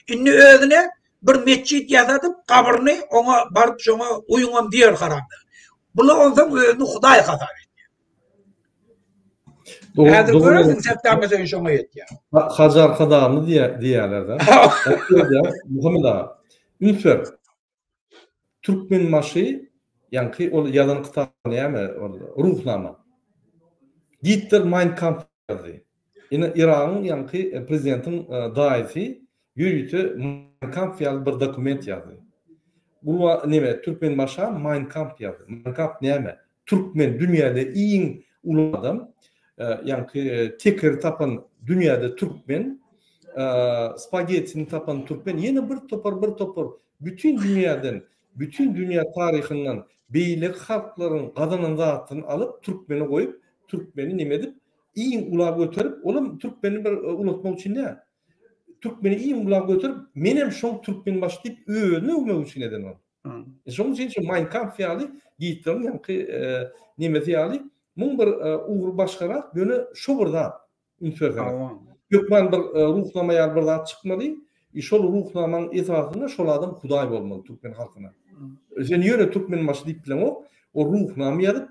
indi özüne bir metjit ýasadyp gabryny oňa baryp şoňa uýuňam diýer haramzada. Bular onsoň özüni hudaý hasap edýär. Häzir görersiň Saddam Hüseýin şoňa ýetýär. Hajy Arkadagly diýýärler-de. Muhammet aga, üns ber. Türkmenbaşy ýaňky ol ýazan kitaby näme ol Ruhnama. Gitler Mein Kampf ýazdy. Ine Yragyň ýaňky prezidentiň daýysy ýörite Mein Kampf ýaly bir dokument ýazdy. Gurban neme Türkmenbaşa Mein Kampf ýazdy. Mein Kampf näme? Türkmen dünýäde iň uly adam, ýaňky tekeri tapan dünýäde türkmen, spagettini tapan türkmen, ýene bir topar bir topar bütin dünýäden, bütin dünýä taryhyndan beýleki halklaryň gazanan zatyny alyp türkmene goýup, türkmeni neme edip iň ula göterip, olam türkmeni bir ulatmak üçin däl. Türkmeni iň ula göterip, menem şoň türkmenbaşy diýip özüni öwmek üçin eden ol. Şonuň üçin şu Mein Kampf ýaly Gitleriň ýaňky nemesi ýaly muň bir ugry başgarak, ýöne şo bir zat üns berseňiz. Hökman bir ruhnama ýaly bir zat çykmaly. I şol ruhnamaň esasynda şol adam hudaý bolmaly türkmen halkyna. Sen ýöne türkmenbaşy diýip bileňok, o ruhnama ýazyp,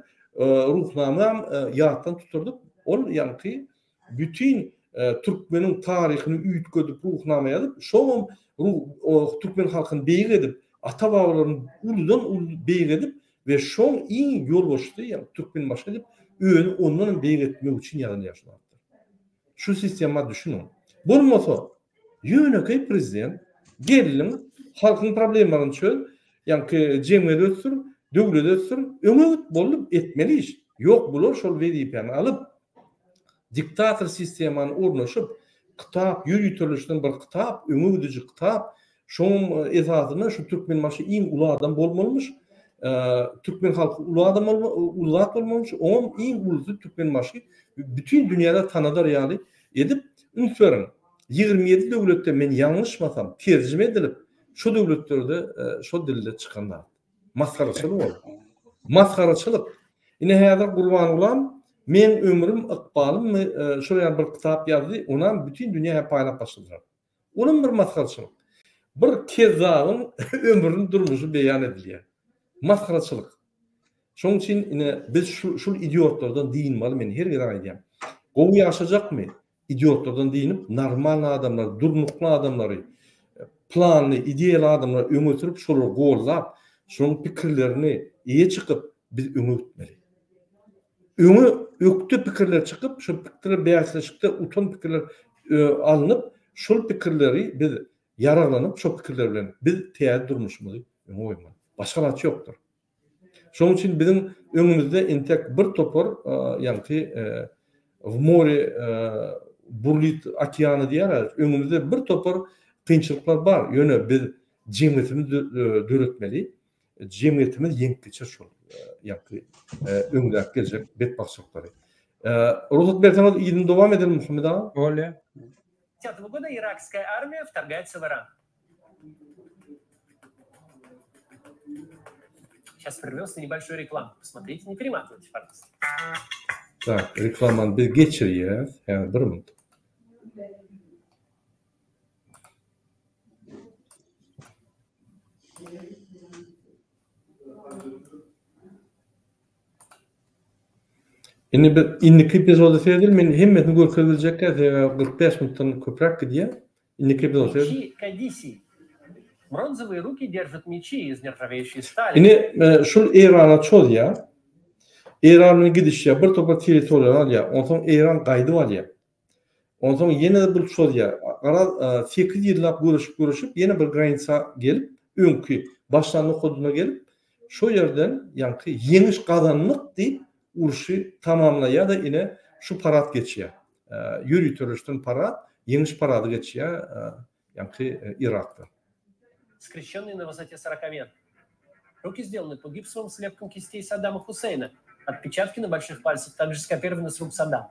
ruhnamam ýatdan tuturdyp, ol ýaňky bütin türkmeniň taryhyny üýtgedip ruhnama ýazyp, şoňam türkmen halkyny beýik edip, ata-babalaryny uludan uly beýik edip we şoň iň ýolbaşçysy, ýagny türkmenbaşy edip, özüni ondanam beýik etmek üçin ýazylýar şu zatlar. Şu sistema düşüniň. Bolmasa, ýönekeý prezident geldiň, halkyň problemalaryny çöz, ýaňky jemgyýeti ösdür, döwleti ösdür, öňe git, boldy, etmeli iş. Ýok, bular şol wezipäni alyp, diktator sistemany ornaşyp, kitap, ýöriteleşen bir kitap, öňe gidiji kitap, şonuň esasynda şu Türkmenbaşy iň uly adam bolmalymyş, türkmen halky uly adam uly zat bolmalymyş, oňam iň ulusy Türkmenbaşy bütin dünýäde tanadar ýaly edip, üns beriň, 27 döwletde men ýalňyşmasam terjime edilip, şo döwletlerde şo dilde çykan zat. Masgaraçylyk ol. Masgaraçylyk. Ine häzir Gurbangulam Meň ömrüm, ykbalymmy şol ýaly bir kitap ýazdy, onam bütin dünýä paýlap başladylar. Olam bir masgaraçylyk. Bir kezzabyň ömrüni, durmuşy beýan edilýär. Masgaraçylyk. Şonuň üçin ine biz şu şul idiotlardan dynmaly men her gezek aýdýan. Gowy ýaşajakmy? Idiotlardan dynyp normalny adamlary, durnukly adamlary, planly, ideýaly adamlary öňe sürüp şolary goldap, şolaryň pikirlerini eýe çykyp biz öňe gitmeli. Öňe ökde pikirler çykyp, şol pikirler bäsleşikde utan pikirler alnyp, şol pikirleri biz ýaraglanyp şol pikirler bilen biz täze durmuşymyzy öňe goýmaly. Başga alaç ýokdur. Şonuň üçin biziň öňümizde entek bir topar ýaňky w more burlit okeany diýýär, öňümizde bir topar kynçylyklar bar. Ýöne biz jemgyýetimizi döretmeli. Jemgyýetimiz ýeňip geçer şol ýaňky öňdäki geljek betbagtçylyklary. Rugsat berseňiz yzyny dowam edelim Muhammet aga. Bolýar. Года иракская армия вторгается в Иран. Сейчас прервемся на небольшую рекламу. Посмотрите, не перематывайте, пожалуйста. Tak, reklamany biz geçirýäs. Häzir bir minut. Indi biz indiki epizody seredeli. Men hemmesini görkezip biljek däl, sebäbi 45 minutdan köpräk gidýär. Indiki epizody seredeli. Мечи Кадисии. Бронзовые руки держат мечи из нержавеющей стали. Ine, e, şul Eýrana çozýar. Eýran bilen gidişýär, bir topar territoriýany alýar. Onsoň Eýran gaýdyp alýar. Onsoň ýene-de bir çozýar. Garaz, 8 ýyllap göreşip-göreşip, ýene bir granitsa gelip, öňki başlan nokadyna gelip, şo ýerden ýaňky ýeňiş gazandyk diýip, urşy tamamlaýar-da, ine, şu parad geçýär. Ýöriteleşdiren parad, ýeňiş parady geçýär, ýaňky Yrakda. Скрещенные на высоте 40 метров. Руки сделаны по гипсовым слепкам кистей Саддама Хусейна. Отпечатки на больших пальцах также скопированы с рук Саддама.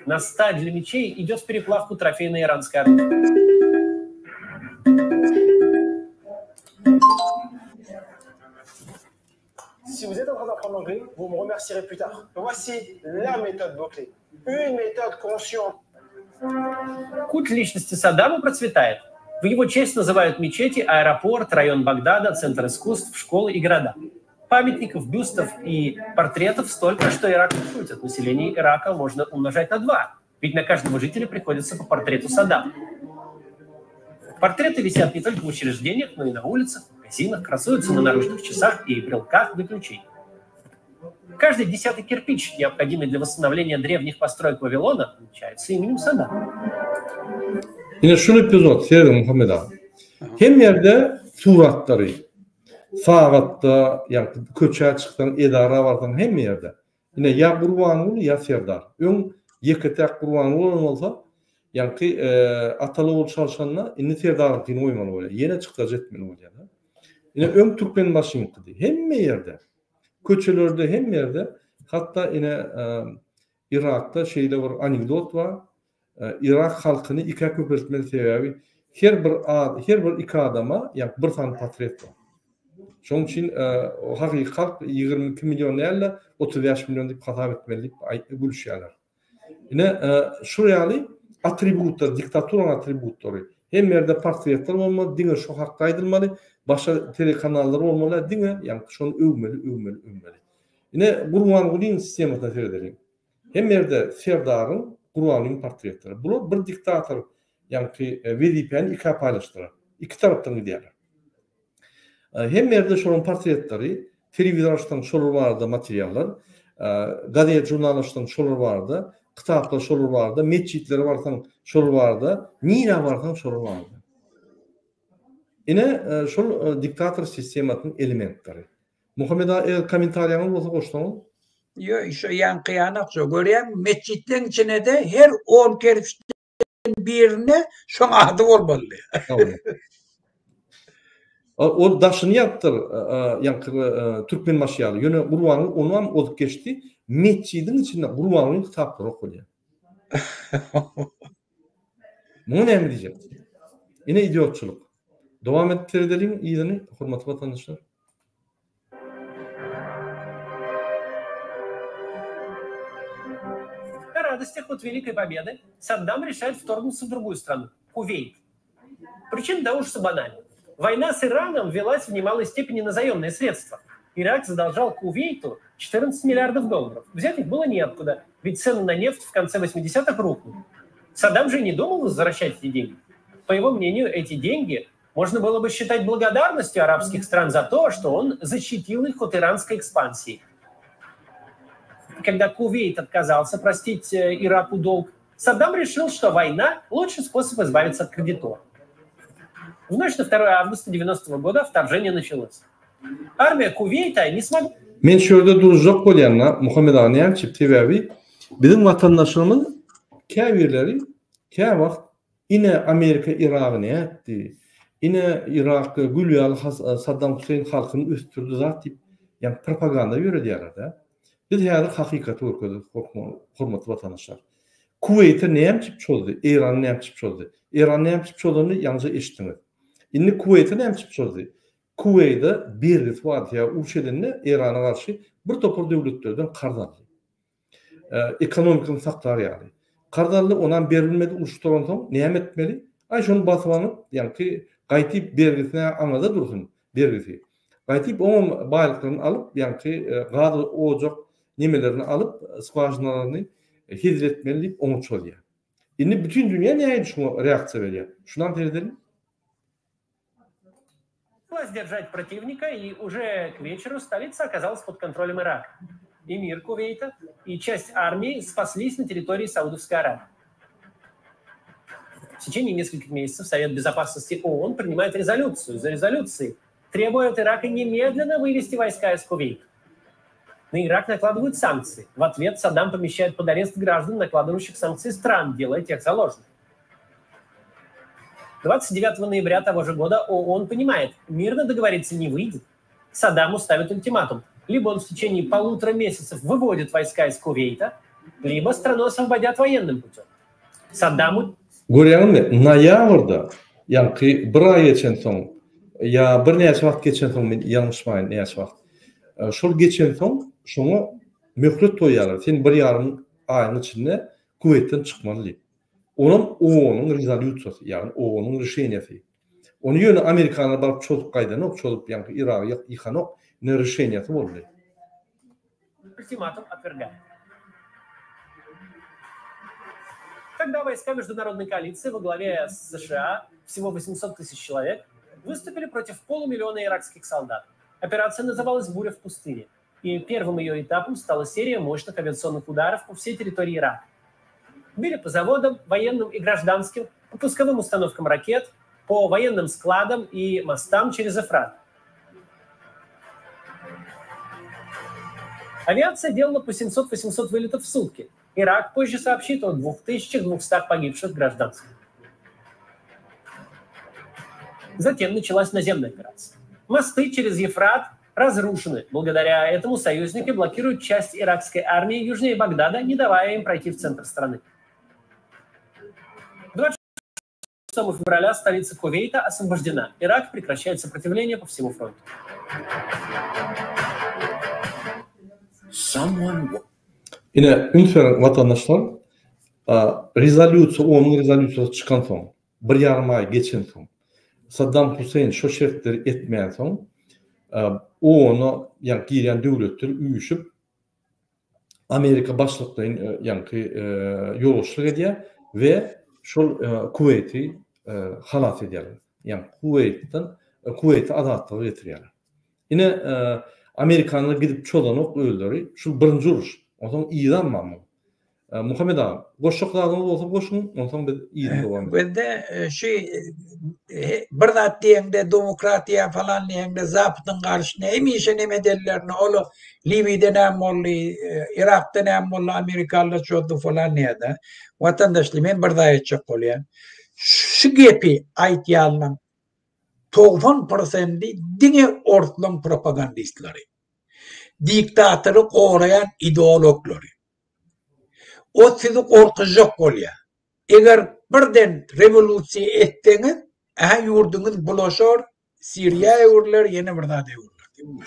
На сталь для мечей идет в переплавку трофейная иранская оружие. Si vous êtes en train d'apprendre l'anglais, vous me remercierez plus tard. Voici la méthode Boclé. Une méthode conçue en Культ личности Саддама процветает. В его честь называют мечети, аэропорт, район Багдада, центр искусств, школы и города. Памятников, бюстов и портретов столько, что Ирак не шутит. Население Ирака можно умножать на два. Ведь на каждого жителя приходится по портрету Саддама. Портреты висят не только в учреждениях, но и на улицах, в магазинах, красуются на наручных часах и брелках для ключей. Каждый десятый кирпич, необходимый для восстановления древних построек Вавилона, отмечается именем Саддама. Ine şul epizod serediň Muhammet aga. Hemme ýerde suratlary. Sagatda, ýa köçä çyksaň, edara barsaň hemme ýerde. Ine ýa Gurbanguly ýa Serdar. Öň ýeke-täk Gurbanguly bolan bolsa, ýaňky ataly-ogul çalşanda indi Serdaryňkyny goýmaly bolýar. Ýene çykdajy etmeli bolýar-da. Ine öň Türkmenbaşyňkydy. Hemme ýerde. Köçelerde hemme ýerde. Hatda ine Yrakda şeýle bir anekdot bar. Yrak halkyny ikä köpeltmeli sebäbi her bir her bir iki adama ýa bir sany portret bar. Şonuň üçin hakyky halk 22 million däl-de 35 million diýip hasap etmeli diýip gülüşýärler. Ine şu ýaly atributlar, diktaturanyň atributlary. Hemme ýerde portretler bolmaly, diňe şu hakda aýdylmaly, başga telekanallar bolmaly, diňe ýa şony öwmeli, öwmeli, öwmeli. Ine Gurbangulyň sistemasyna seredeliň. Hemme ýerde Serdaryň, Gurbangulyň portretleri. Bular bir diktator ýaňky wezipäni ikä paýlaşdyrar. Iki tarapdan gidýärler. Hemme ýerde şolaryň portretleri, telewizor açsaň şolar barada materiallar, gazet žurnal açsaň şolar barada, kitaplar şolar barada, metjitlere barsaň şolar barada, nirä barsaň şolar barada. Ine şol diktator sistemasynyň elementleri. Muhammet aga eger kommentariýaňyz bolsa goşsaňyz. Ýo şo ýaňky ýanak şo görýäňmi metjitleň içinede her on kerpiçden birinde şoň ady bolmaly. Ol daşyny ýapdyr ýaňky Türkmenbaşy ýaly ýöne Gurbanguly onam ozup geçdi metjidiň içinde Gurbangulyň kitaplary okalýar. Muňa näme diýjek? Ine idiotçylyk. Dowam edip seredeliň yzyny hormatly watandaşlar. На радостях от Великой Победы Саддам решает вторгнуться в другую страну – Кувейт. Причина до ужаса банальна. Война с Ираном велась в немалой степени на заемные средства. Ирак задолжал Кувейту 14 миллиардов долларов. Взять их было неоткуда, ведь цены на нефть в конце 80-х рухнули. Саддам же не думал возвращать эти деньги. По его мнению, эти деньги можно было бы считать благодарностью арабских стран за то, что он защитил их от иранской экспансии. Когда Кувейт отказался простить Ираку долг, Саддам решил, что война – лучший способ избавиться от кредитора. В ночь на 2 августа 90 года вторжение началось. Армия Кувейта не смогла... Men şu ýerde durjak bolýan-da, Muhammet aga näme üçin? Sebäbi biziň watandaşlarymyz käbirleri käwagt ine Amerika Iragy nätdi, ine Yrak gül ýaly Saddam Hüseýin halkyny ösdürdi zat diýip, ýagny propaganda ýöredýärler-de. Biz häzir hakykaty görkezdik hormatly watandaşlar. Kuweýte näme üçin çozdy, Eýrana näme üçin çozdy? Eýran näme üçin çozanyny ýaňyja eşitdiňiz. Indi Kuweýte näme üçin çozdy? Kuweýde bergisi bardy, ýa uruş edende Eýrana garşy bir topar döwletlerden karz aldy. Ekonomikasyny saklar ýaly. Karz aldy, onam berilmedi, uruş gutaransoň näme etmeli? Aý şony basyp alyp, ýaňky gaýtyp bergisine aňada dursun bergisi. Gaýtyp oňam baýlyklaryny alyp, ýaňky gaz ojak nemelerini alyp, skwažinalaryny hezil etmeli diýip oňa çozýar. Indi bütin dünýä nähili şuňa reaksiýa berýär? Şunam seredeliň. Сдержать противника, и уже к вечеру столица оказалась под контролем Ирака. Эмир Кувейта и часть армии спаслись на территории Саудовской Аравии. В течение нескольких месяцев Совет Безопасности ООН принимает резолюцию за резолюцией, требуя от Ирака немедленно вывести войска из Кувейта. На Ирак накладывают санкции. В ответ Саддам помещает под арест граждан, накладывающих санкции стран, делая тех заложниками. 29 ноября того же года ООН понимает, мирно договориться не выйдет. Саддаму ставят ультиматум. Либо он в течение полутора месяцев выводит войска из Кувейта, либо страну освободят военным путем. Саддаму Görýäňizmi, noýabrda, ýaňky bir aý geçensoň, ýa birnäçe wagt geçensoň, men ýalňyşmaýyn näçe wagt, şol geçensoň şoňa möhlet goýýarlar, sen bir ýarym aýyň içinde Kuweýtden çykmaly diýip. Onam OON-yň rezolýusiýasy, ýagny OON-yň rişeniýasy. Ony ýöne amerikanlar baryp çozup gaýdanok, çozup ýaňky Yragy ýykanok. ine rişeniýasy boldy. Ultimatum отвергает. Тогда войска международной коалиции во главе с США, всего 800 тысяч человек, выступили против полумиллиона иракских солдат. Операция называлась «Буря в пустыне». И первым ее этапом стала серия мощных авиационных ударов по всей территории Ирака. Били по заводам, военным и гражданским, по пусковым установкам ракет, по военным складам и мостам через Эфрат. Авиация делала по 700-800 вылетов в сутки. Ирак позже сообщит о 2200 погибших гражданских. Затем началась наземная операция. Мосты через Ефрат разрушены. Благодаря этому союзники блокируют часть иракской армии южнее Багдада, не давая им пройти в центр страны. 26 февраля столица Кувейта освобождена. Ирак прекращает сопротивление по всему фронту. Ine, üns beriň watandaşlar, rezolýusiýa, OON-yň rezolýusiýasy çykansoň, bir ýarym aý geçensoň, Saddam Huseýn şo şertleri etmänsoň, OON-a ýa girýän döwletler üýşüp, Amerika başlyklaýyn ýaňky ýolbaşçylyk edýär we şol Kuweýti halas edýärler. Ýagny Kuweýtden Kuweýti azatlyga getirýärler. Ine amerikanlar gidip çozanok özleri. Şul birinji uruş. Onsoň yzam bar muň. Muhammet aga, goşjak zadyňyz bolsa goşuň, onsoň biz yzyny dowam ederis. Bizde şu bir zat diýeňde demokratiýa falan diýeňde zapydyň garşyna hemişe neme ederlerini ol Liwiýada näme boldy, Yrakda näme boldy, amerikalylar çozdy falan diýýärde. Watandaşlar men bir zat aýtjak bolýan. Şu gepi aýtýanlaň 90 prosendi diňe orslaň propagandistlary. Diktatory goraýan ideologlary. O sizi gorkuzjak bolýar. Eger birden rewolýusiýa etseňiz, ähä ýurduňyz bulaşar, Siriýa öwrüler, ýene bir zada öwrüler diýip.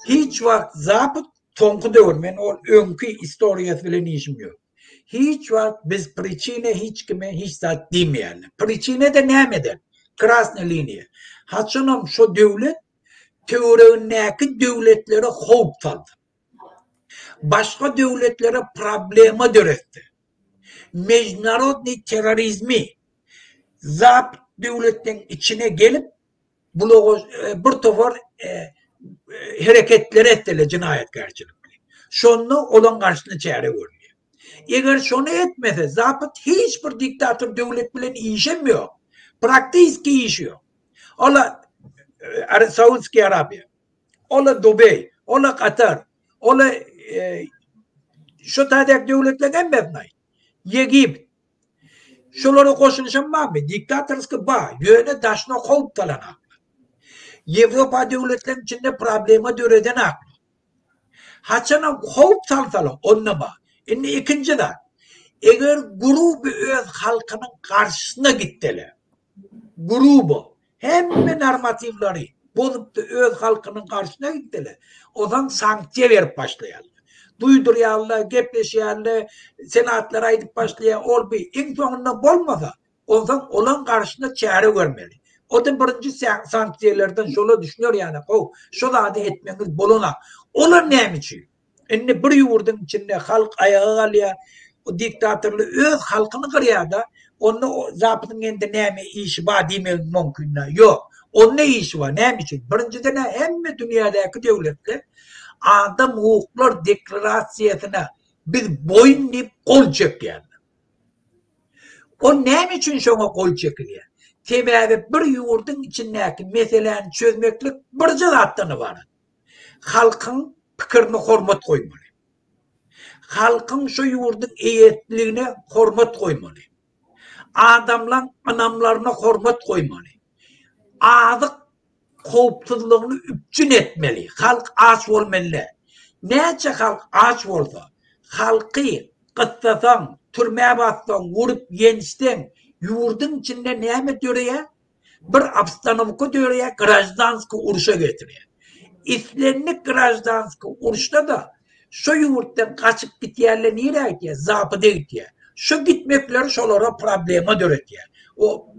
Hiç wagt Zapad soňky döwür, men ol öňki istoriýasy bilen işim ýok. Hiç wagt bez priçine hiç kime hiç zat diýmeýärler. Priçine-de nämeden? Krasnyý liniýa. Haçanam şo döwlet töweregindäki döwletlere howp salsa. Başga döwletlere problema döretse. Mejdunarodnyý terrorizmi Zapad döwletleň içine gelip bulaga bir topar hereketleri etdiler jenaýatkärçilikli. Şonda olaň garşysyna çäre görülýär. Eger şony etmese Zapad hiç bir diktator döwlet bilen işem ýok. Praktiski işi ýok. Ola Saudskiý Arabiýa, ola Dubeý, ola Katar, ola şu taýdaky döwletleň hemmesini aýt. Ýegipt, Şolara goşulyşam barmy? Diktatorskiý bar, ýöne daşyna howp salan aklar. Ýewropa döwletleriniň içinde problema döreden aklar. Haçanam howp salsalar, onda bar. Indi ikinji zat. Eger gruby öz halkynyň garşysyna gitseler, grubo Hemme normatiwleri bozupdy öz halkynyň garşysyna gitdiler. Ozan sanksiýa berip başlaýarlar. Duýdurýarlar, gepleşýärler, senatlar aýdyp başlaýar, ol bi. Iň soňunda bolmasa, onsoň olaň garşysyna çäre görmeli. O-da birinji sanksiýalardan şola düşüner ýaly, how, şo zady etmegiňiz bolanak. Olar näme üçin? Indi bir ýurduň içinde halk aýaga galýar, o diktatorlar öz halkyny gyrýar-da, onda Zapydyň indi näme işi bar diýmegiň mümkin-dä. Ýok. Onda işi bar. Näme üçin? Birinjiden-ä hemme dünýädäki döwletler adam hukuklar deklarasiýasyna biz boýun diýip gol çekýärler. O näme üçin şoňa gol çekilýär? Sebäbi bir ýurduň içindäki meseläni çözmeklik birje zatdan ybarat. Halkyň pikirine hormat goýmaly. Halkyň şu ýurduň eýesligine hormat goýmaly. Adamlaň ynamlaryna hormat goýmaly. Azyk howpsuzlygyny üpjün etmeli. Halk aç bolmaly däl. Näçe halk aç bolsa, halky gyssasaň, türmä bassaň, urup ýençseň, ýurduň içinde näme döreýär? Bir obstanowka döreýär, graždanski urşa getirýär. Islendik graždanski urşda-da şo ýurtdan gaçyp gitýärler nirä gitýär? Zapada gitýär. Şo gitmekleri şolara problema döretýär. O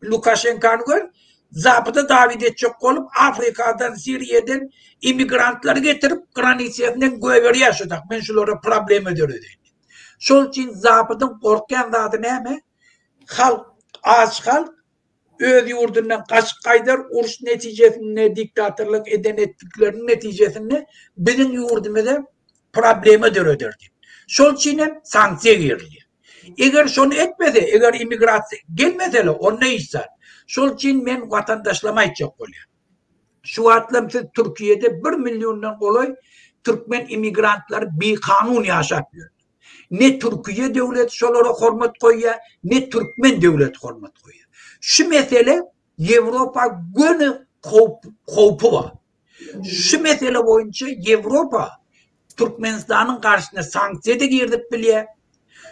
Lukaşenkany gör. Zapyda dawid etjek bolup Afrikadan, Siriýadan immigrantlary getirip granitsiýasyndan goýberýär şu tak. Men şulara problema döredeýin diýip. Şol üçin Zapydyň gorkýan zady näme? Halk, aç halk öz ýurdundan gaçyp gaýdar, uruş netijesinde diktatorlyk eden etdikleriniň netijesinde biziň ýurdumyza problema döreder diýip. Şol üçin hem sanksiýa girilýär. Eger şony etmese, eger immigrasiýa gelmesele, onda hiç zat. Şol üçin men watandaşlaryma aýtjak bolýan. Şu wagtlam siz Türkiýede bir milliondan golaý türkmen immigrantlary bikanun ýaşap ýör. Ne Türkiýe döwleti şolara hormat goýýar, ne türkmen döwleti hormat goýýar. Şu mesele Ýewropa göni howp howpy bar. Şu mesele boýunça Ýewropa Türkmenistanyň garşysyna sanksiýa-da girizip bilýär.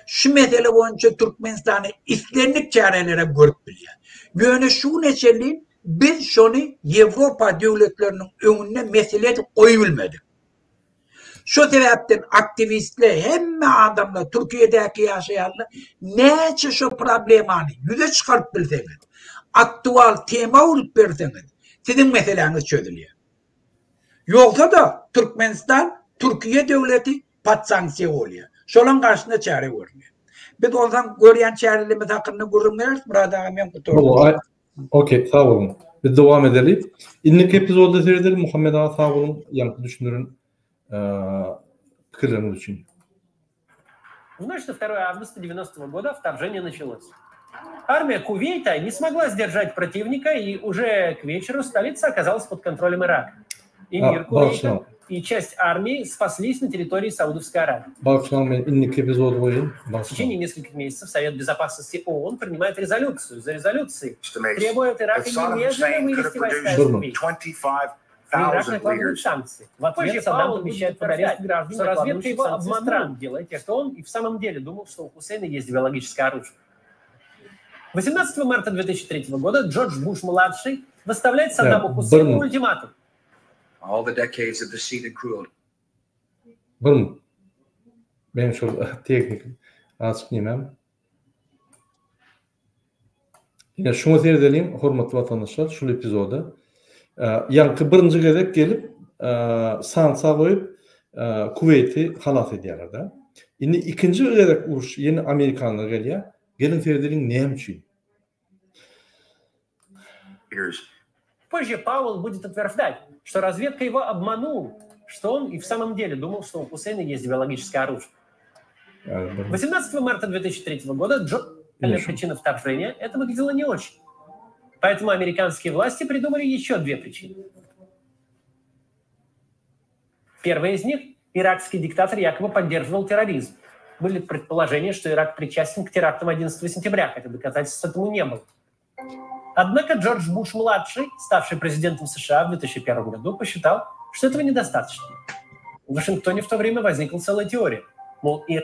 Şu mesele boýunça Türkmenistany islendik çärelere görüp bilýär. Ýöne şu güne çenli biz şony Ýewropa döwletleriniň öňünde mesele edip goýubilmedik. Şu sebäpden aktiwistler, hemme adamlar, Türkiýedäki ýaşaýanlar näçe şu problemany ýüze çykaryp bilseňiz, aktual tema öwrüp berseňiz, siziň meseläňiz çözülýär. Ýogsa-da Türkmenistan, Türkiýe döwleti pod sanksiýa bolýar. Şolaň garşysyna çäre görülýär. Biz onsoň görýän çärelerimiz hakynda gürrüň bereris, Myrat aga men gutardym. Okey, sag boluň. Biz dowam edeli. Indiki epizodda seredeli. Muhammet aga sag boluň, ýaňky düşündiren pikirleriňiz üçin. В ночь на 2 августа 90 года вторжение началось. Армия Кувейта не смогла сдержать противника, и уже к вечеру столица оказалась под контролем Ирака. Эмир Кувейта и часть армии спаслись на территории Саудовской Аравии. В течение нескольких месяцев Совет Безопасности ООН принимает резолюцию за резолюцией, требуя от Ирака немедленно вывести войска из Кувейта. Ирак накладывает санкции. В ответ Саддам помещает под арест граждан, что разведка его обманула, делая те, что он и в самом деле думал, что у Хусейна есть биологическое оружие. 18 марта 2003 года Джордж Буш-младший выставляет Саддаму Хусейну ультиматум. All the decades of deceit and cruelty. Bir Men şol tehnik açyk nemem. Ine şuňa seredeliň, hormatly watandaşlar, şul epizoda. Ýaňky birinji gezek gelip, sanksiýa goýup, Kuweýti halas edýärler-de. Indi ikinji gezek uruş ýene amerikanlar gelýär. Geliň seredeliň näme üçin? Позже Пауэлл будет утверждать, что разведка его обманула, что он и в самом деле думал, что у Хусейна есть биологическое оружие. 18 марта 2003 года Джо... Причина вторжения это выглядело не очень. Поэтому американские власти придумали еще две причины. Первая из них – иракский диктатор якобы поддерживал терроризм. Были предположения, что Ирак причастен к терактам 11 сентября, хотя доказательств этому не было. Однако Джордж Буш-младший, ставший президентом США в 2001 году, посчитал, что этого недостаточно. В Вашингтоне в то время возникла целая теория. Мол, и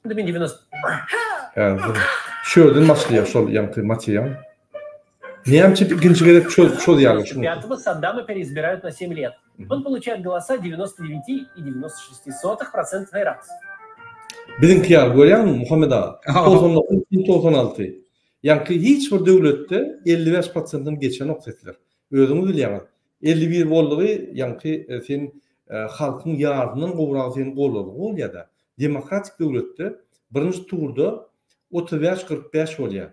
90... Şu ýerden başlaýar şol ýaňky material. Näme üçin ikinji gezek şol ýaly şuny. 5 Саддама переизбирают на 7 лет. Он получает голоса 99,96% иракцев. Biziňki ýaly görýäňmi Muhammet aga? 99 96. Ýaňky hiç bir döwletde 55 prosentden geçenok sesler. Özüňiz bilýäňiz. 51 boldugy ýaňky sen halkyň ýarysyndan gowragy seni goldadygy bolýada. Demokratik döwletde birinji turda 35 45 bolýar.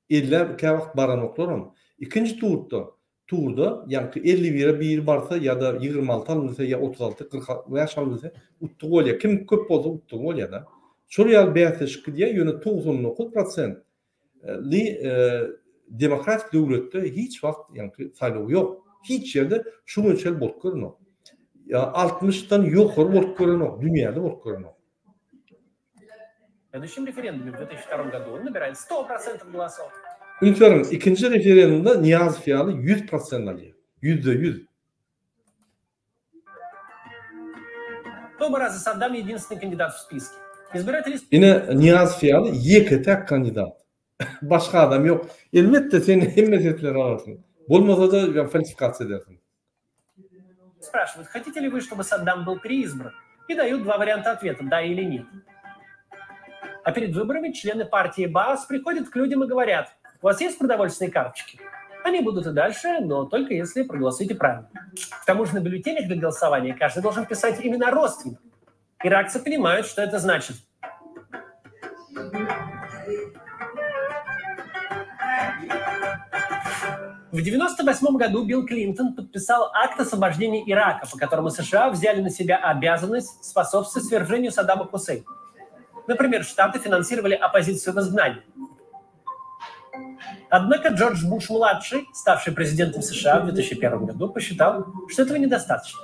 Ellä käwagt baranoklaram. Ikinji turda turda ýaňky 51-e biri barsa ýa-da 26 alyp bilse ýa 36 45 alyp bilse utdugy bolýar. Kim köp bolsa utdugy bolýar-da. Şol ýaly bäsleşik gidýär, ýöne 99 prosent li demokratik döwletde hiç wagt ýaňky saýlaw ýok. Hiç ýerde şu güne çenli bolup görenok. Ýa 60-dan ýokary bolup görenok, dünýäde bolup görenok. В следующем референдуме в 2002 году он набирает 100% голосов. Üns beriň, ikinji referendumda Nyýazow ýaly 100 prosent alýar. Ýüzde ýüz. Оба раза Саддам единственный кандидат в списке. Избиратели... Ine Nyýazow ýaly ýeke-täk kandidat. Başga adam ýok. Elbetde sen hemme sesleri alarsyň. Bolmasa-da falsifikasiýa edersiň. Спрашивают, хотите ли вы, чтобы Саддам был переизбран? И дают два варианта ответа, да или нет. А перед выборами члены партии БААС приходят к людям и говорят, у вас есть продовольственные карточки? Они будут и дальше, но только если проголосуете правильно. К тому же на бюллетенях для голосования каждый должен писать имена родственников. Иракцы понимают, что это значит. В 1998 году Билл Клинтон подписал акт освобождения Ирака, по которому США взяли на себя обязанность способствовать свержению Саддама Хусейна. Например, Штаты финансировали оппозицию в изгнании. Однако Джордж Буш-младший, ставший президентом США в 2001 году, посчитал, что этого недостаточно.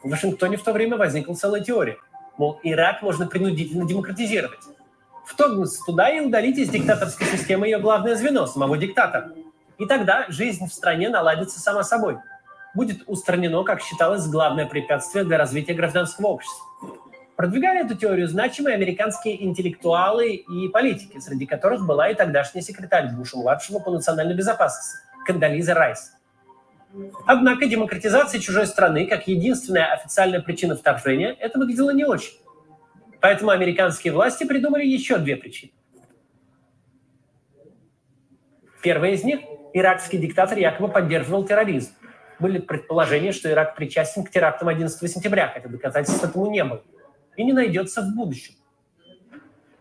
В Вашингтоне в то время возникла целая теория. Мол, Ирак можно принудительно демократизировать. Вторгнуться туда и удалить из диктаторской системы ее главное звено, самого диктатора. И тогда жизнь в стране наладится сама собой. Будет устранено, как считалось, главное препятствие для развития гражданского общества. Продвигали эту теорию значимые американские интеллектуалы и политики, среди которых была и тогдашний секретарь Буша-младшего по национальной безопасности Кондолиза Райс. Однако демократизация чужой страны, как единственная официальная причина вторжения, это выглядело не очень. Поэтому американские власти придумали еще две причины. Первая из них – иракский диктатор якобы поддерживал терроризм. Были предположения, что Ирак причастен к терактам 11 сентября, хотя доказательств этому не было. И не найдется в будущем.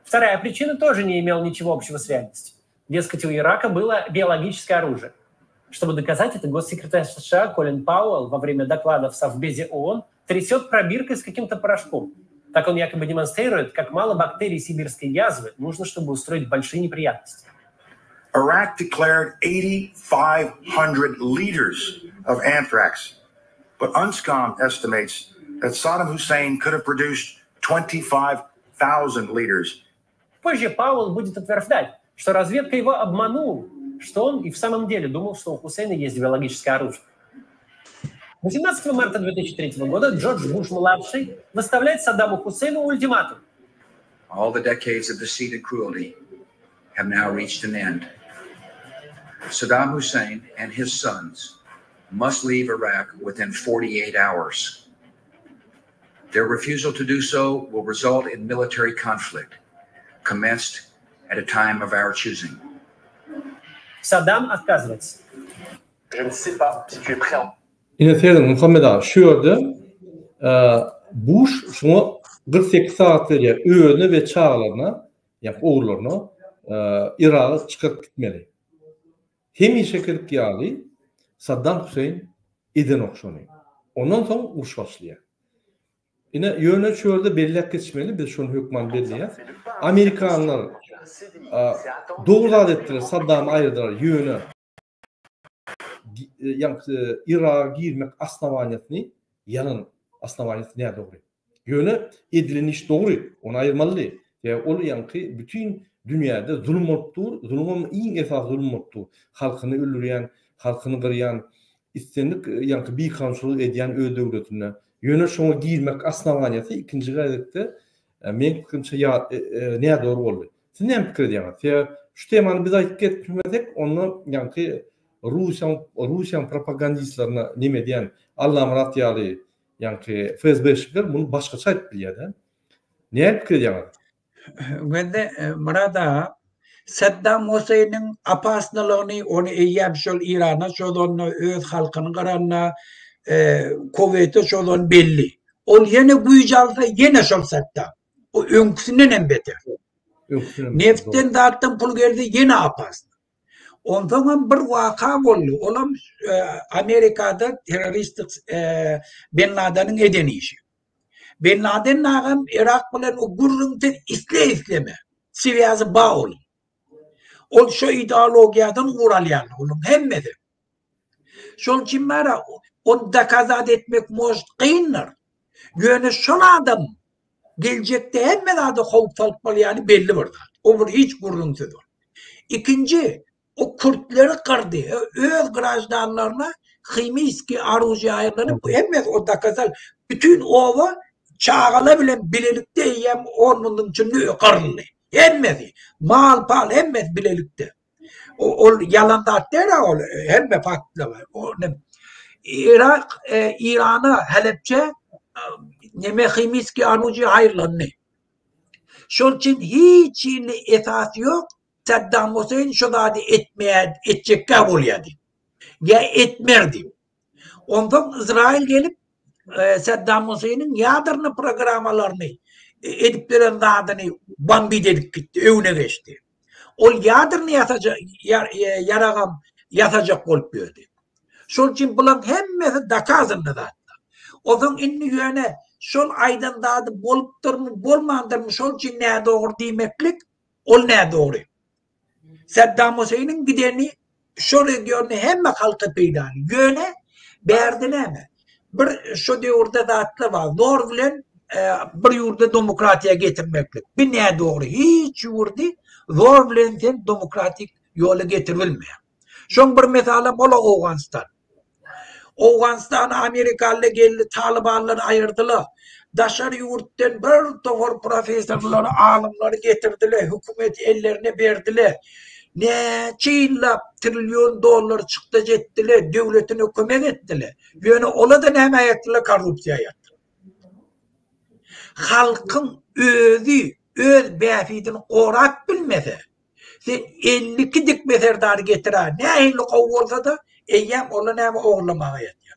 Вторая причина тоже не имела ничего общего с реальностью. Дескать, у Ирака было биологическое оружие. Чтобы доказать это, госсекретарь США Колин Пауэлл во время доклада в Совбезе ООН трясет пробиркой с каким-то порошком. Так он якобы демонстрирует, как мало бактерий сибирской язвы нужно, чтобы устроить большие неприятности. Iraq declared 8,500 liters of anthrax, but UNSCOM estimates that Saddam Hussein could have produced 25,000 liters. Позже Пауэлл будет утверждать, что разведка его обманула, что он и в самом деле думал, что у Хусейна есть биологическое оружие. 18 марта 2003 года Джордж Буш-младший выставляет Саддаму Хусейну ультиматум. All the decades of deceit and cruelty have now reached an end. Saddam Hussein and his sons must leave Iraq within 48 hours. Their refusal to do so will result in military conflict commenced at a time of our choosing. Саддам отказывается. Ine serediň Muhammet aga şu ýerde Buş şuňa 48 sagat berýär özüne we çagalaryna ýa ogullaryna Yraga çykyp gitmeli. Hemişekilik ýaly Saddam Hüseýin edenok şony. Ondan soň uruş başlaýar. Ine ýöne şu ýerde belläp geçmeli biz şony hökman belleýäs. Amerikanlar dogry zat etdiler Saddamy aýyrdylar ýöne ýaňky Yraga girmek osnowaniýasyny ýalan osnowaniýasy nädogry. Ýöne edilen iş dogry ony aýyrmalydy. Sebäbi ol ýaňky bütin dünýäde zulum bolup dur zulumam iň esasy zulum bolup dur. Halkyny öldürýän halkyny gyrýan islendik ýaňky bikanunçylyk edýän öz döwletinde. Ýöne şoňa girmek osnowaniýasy ikinji gezekde meň pikirimçe ýa nädogry boldy. Siz näme pikir edýäňiz? Sebäbi şu temany biz aýdyp geçmesek, onda ýaňky Russiýaň Russiýaň propagandistlerine neme edýän Allamyrat ýaly ýaňky FSB-şikler muny başgaça aýdyp bilýär-de. Näme pikir edýäňiz? Wende Myrat aga, Saddam Husseýniň opasnylygyny ony eýýäm şol Irana çozanda, öz halkyny gyranda, Kuweýte çozan belli. Ol ýene güýç alsa ýene şol Saddam. O öňküsinden hem beter. Neftden zatdan pul gelse ýene opasny. Onsoňam bir waka boldy. Olam Amerikada terroristik Ben Ladeniň eden işi. Ben Laden agam Irak bilen o gürrüňsiz isle-isleme swýazy bar onuň. Ol şo ideologiýadan ugur alýarlar olaryň hemmesi. Şol üçin bara ony dokazat etmek может kyndyr. Ýöne şol adam geljekde hemme zada howp salyp bolýany belli bir zat. O bir hiç gürrüňsiz ol. Ikinji O kürtleri gyrdy. Öz graždanlaryna himiski oružýa aýyrlanyp, hemmesi o dokazal. Bütin oba çagalar bilen bilelikde eýýäm on günüň içinde gyryldy. Hemmesi. Mal-pal hemmesi bilelikde. Ol ýalan zat däl ol hemme faktlar bar. Irak, Irana, Halepçe neme himiski oružýa aýyrlandy. Şol üçin hiç hili esas ýok. Saddam Hüseýin şu zady etmeýär, etjekkä bolýar diýip. Ýa etmerdi. Onsoň Izrail gelip Saddam Hüseýniň ýadrny programmalaryny edip beren zadyny bombit edip gitdi, öňüne geçdi. Ol ýadrny ýasajak ýaragam ýasajak bolup ýördi. Şol üçin bularyň hemmesi dokazanny zatlar. Onsoň indi ýöne şol aýdan zady bolupdyrmy, bolmandyrmy şol üçin nädogry diýmeklik ol nädogry. Saddam Hüseýniň gideni şo regionda hemme halka peýdaly. Ýöne bärde näme? Bir şo döwürde zatlar bar. Zor bilen e, bir ýurda demokratiýa getirmeklik. Bu nädogry. Hiç ýurdy zor bilen sen demokratik ýola getiribilmeýär. Şoň bir mesalam ol Owganystan. Owganystana amerikalylar geldi, talybanlary aýyrdylar. Daşary ýurtdan bir topar professorlary, alymlary getirdiler, hökümeti ellerine berdiler. Näçe ýyllap trillion dollar çykdajy etdiler, döwletine kömek etdiler. Ýöne ola-da näme etdiler, korrupsiýa ýatdylar. Halkyň özi öz bähbidini gorap bilmese, Sen 52 dikme serdary getir-ä, nähili gowy bolsa-da, eýýäm ola näme ogurlamaga ýatýar.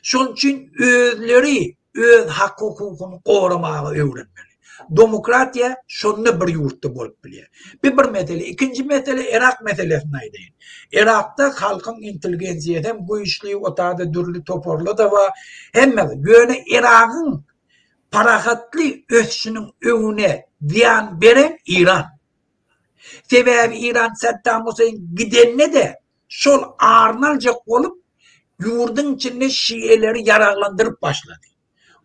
Şonuň üçin özleri öz hak-hukugyny goramaga öwrenmeli. Demokratiýa şonda bir ýurtda bolup bilýär. Bu bir mesele. Ikinji mesele Yrak meselesini aýdaýyn. Yrakda halkyň intelligensiýasy hem güýçli, o taýda dürli toparlar-da bar. Hemme, ýöne Yragyň parahatly ösüşiniň öňüne zyýan beren Iran. Sebäbi Iran Saddam Hüseýin gidende-de şol aryny aljak bolup ýurduň içinde şiileri ýaraglandyryp başlady.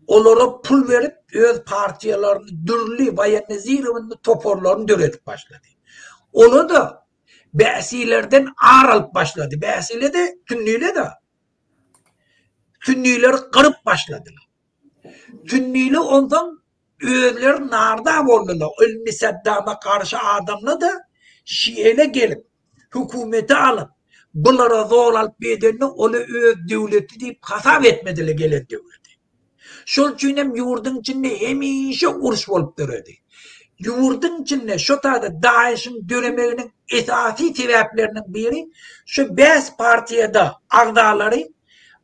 Olara pul berip öz partiýalaryny dürli woýennizirowanyý toparlaryny döredip başlady. Ola-da Bäsilerden ar alyp başlady. Bäsile-de sünnile-de. Sünnileri gyryp başladylar. Sünnili onsoň özleri narda boldular. Indi Saddama garşy adamlar-da şiele gelip, hökümeti alyp, bulara zor alyp edende ony öz döwleti diýip hasap etmediler gelen döwleti. Şol üçin hem ýurduň içinde hemişe uruş bolup döredi. Ýurduň içinde şo taýda DAEŞ-iň döremeginiň esasy sebäpleriniň biri şu bäs partiýada agzalary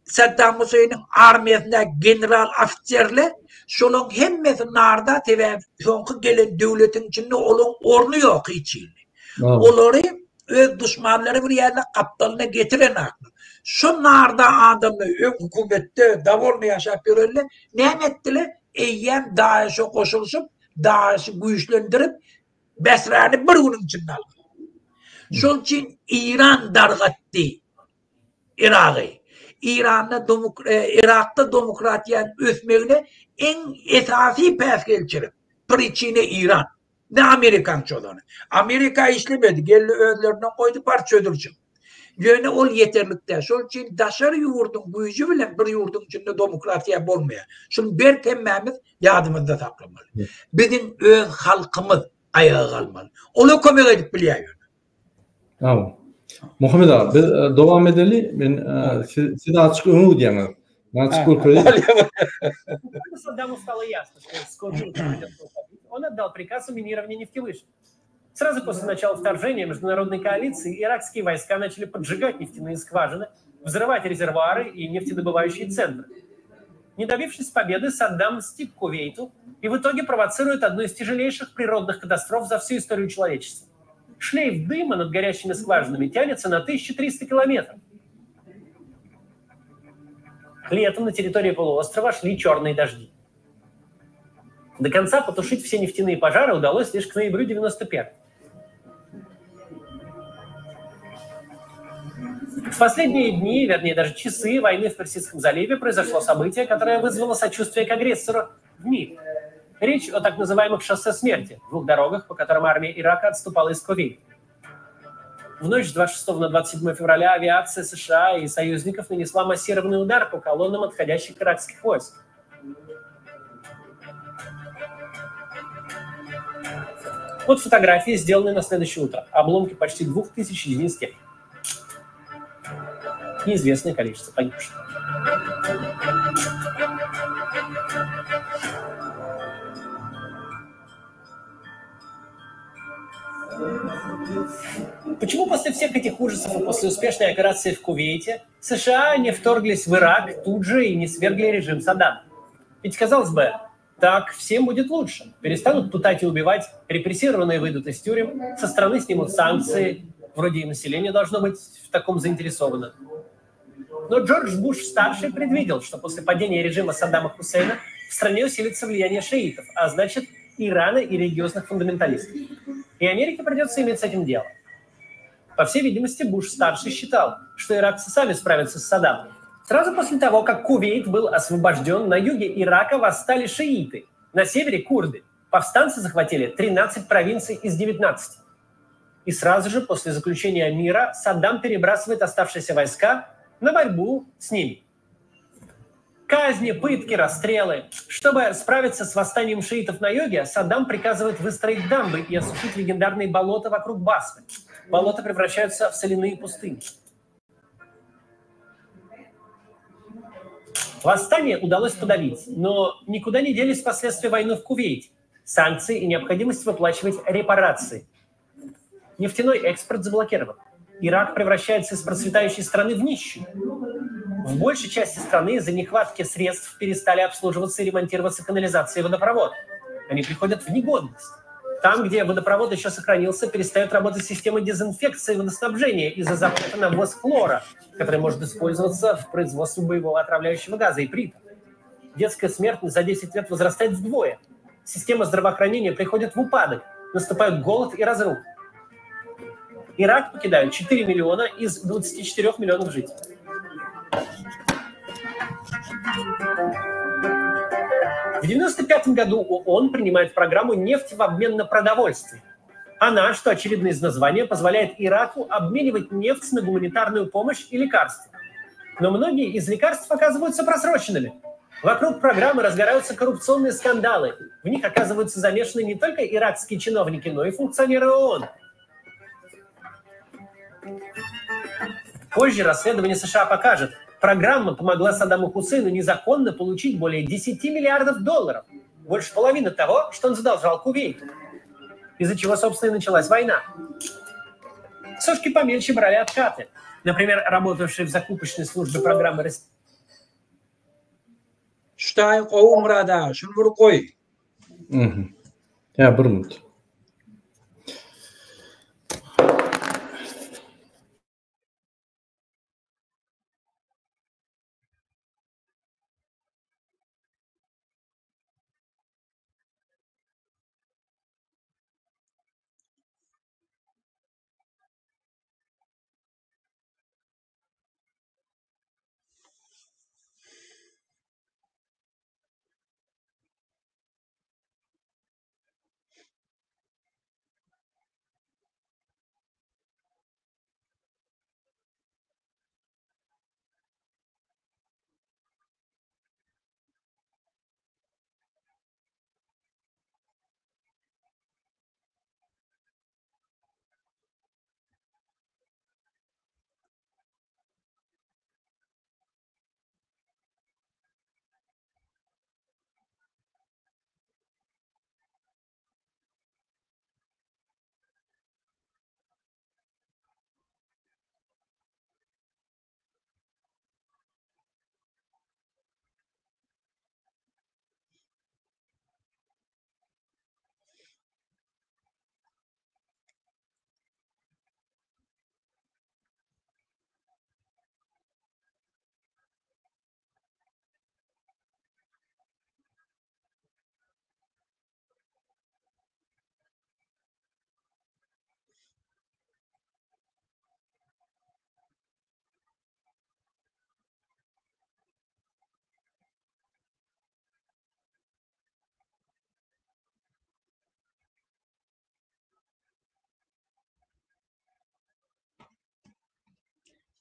Saddam Hüseýniň armiýasynda general ofiserler şolaň hemmesi narda sebäbi soňky gelen döwletiň içinde olaň orny ýok hiç hili. Olary öz duşmanlary bir ýerde gapdalyna getiren akly. Şo narda adamlar öň hökümetde dowolny ýaşap ýörenler näme etdiler? Eýýäm DAEŞ-e goşulyşyp, DAEŞ-i güýçlendirip Besräni bir günüň içinde aldylar. Şol üçin Iran dargatdy. Yragy. Iranda Yrakda demokratiýanyň ösmegine iň esasy päsgelçilik, priçina Iran. Ne Amerikan çozany. Amerika işlemedi, geldi özlerinden goýdy bar çözülşik. Ýöne ol ýeterlik däl. Şol üçin daşary ýurduň güýji bilen bir ýurduň içinde demokratiýa bolmaýar. Şuny berk hemmämiz ýadymyzda saklamaly. Biziň öz halkymyz aýaga galmaly. Ola kömek edip bilýär ýöne. Tamam. Muhammed aga, biz e, dowam edeli. Men e, siz, siz açyk öňe gidýäňiz. Men açyk görkezeyim. Саддаму стало ясно, что скоро он отдал приказ о минировании нефтевышек. Сразу после начала вторжения международной коалиции иракские войска начали поджигать нефтяные скважины, взрывать резервуары и нефтедобывающие центры. Не добившись победы, Саддам мстит Кувейту и в итоге провоцирует одну из тяжелейших природных катастроф за всю историю человечества. Шлейф дыма над горящими скважинами тянется на 1300 километров. Летом на территории полуострова шли черные дожди. До конца потушить все нефтяные пожары удалось лишь к ноябрю 91 В последние дни, вернее даже часы войны в Персидском заливе произошло событие, которое вызвало сочувствие к агрессору в мире. Речь о так называемых шоссе смерти, двух дорогах, по которым армия Ирака отступала из Кувейта. В ночь с 26 на 27 февраля авиация США и союзников нанесла массированный удар по колоннам отходящих иракских войск. Вот фотографии, сделанные на следующее утро. Обломки почти 2000 единиц техники. Неизвестное количество погибших. Почему после всех этих ужасов и после успешной операции в Кувейте США не вторглись в Ирак тут же и не свергли режим Саддама? Ведь, казалось бы, так всем будет лучше. Перестанут пытать и убивать, репрессированные выйдут из тюрем, со страны снимут санкции. Вроде и население должно быть в таком заинтересовано. Но Джордж Буш-старший предвидел, что после падения режима Саддама Хусейна в стране усилится влияние шиитов, а значит Ирана и религиозных фундаменталистов. И Америке придется иметь с этим дело. По всей видимости, Буш-старший считал, что иракцы сами справятся с Саддамом. Сразу после того, как Кувейт был освобожден, на юге Ирака восстали шииты, на севере – курды. Повстанцы захватили 13 провинций из 19. И сразу же после заключения мира Саддам перебрасывает оставшиеся войска на борьбу с ними. Казни, пытки, расстрелы. Чтобы справиться с восстанием шиитов на юге, Саддам приказывает выстроить дамбы и осушить легендарные болота вокруг Басры. Болота превращаются в соляные пустыни. Восстание удалось подавить, но никуда не делись последствия войны в Кувейте, санкции и необходимость выплачивать репарации. Нефтяной экспорт заблокирован. Ирак превращается из процветающей страны в нищую. В большей части страны из-за нехватки средств перестали обслуживаться и ремонтироваться канализация и водопровод. Они приходят в негодность. Там, где водопровод еще сохранился, перестает работать система дезинфекции и водоснабжения из-за запрета на ввоз хлора, который может использоваться в производстве боевого отравляющего газа и прита. Детская смертность за 10 лет возрастает вдвое. Система здравоохранения приходит в упадок, наступают голод и разруха. Ирак покидают 4 миллиона из 24 миллионов жителей. В 1995 году ООН принимает программу «Нефть в обмен на продовольствие». Она, что очевидно из названия, позволяет Ираку обменивать нефть на гуманитарную помощь и лекарства. Но многие из лекарств оказываются просроченными. Вокруг программы разгораются коррупционные скандалы. В них оказываются замешаны не только иракские чиновники, но и функционеры ООН. Позже расследование США покажет, программа помогла Саддаму Хусейну незаконно получить более 10 миллиардов долларов. Больше половины того, что он задолжал Кувейту. Из-за чего, собственно, и началась война. Сошки помельче брали откаты. Например, работавшие в закупочной службе программы «Рас- Şu taýy gowy Myrat aga, şuny bir goý. Mhm. Ýa bir minut.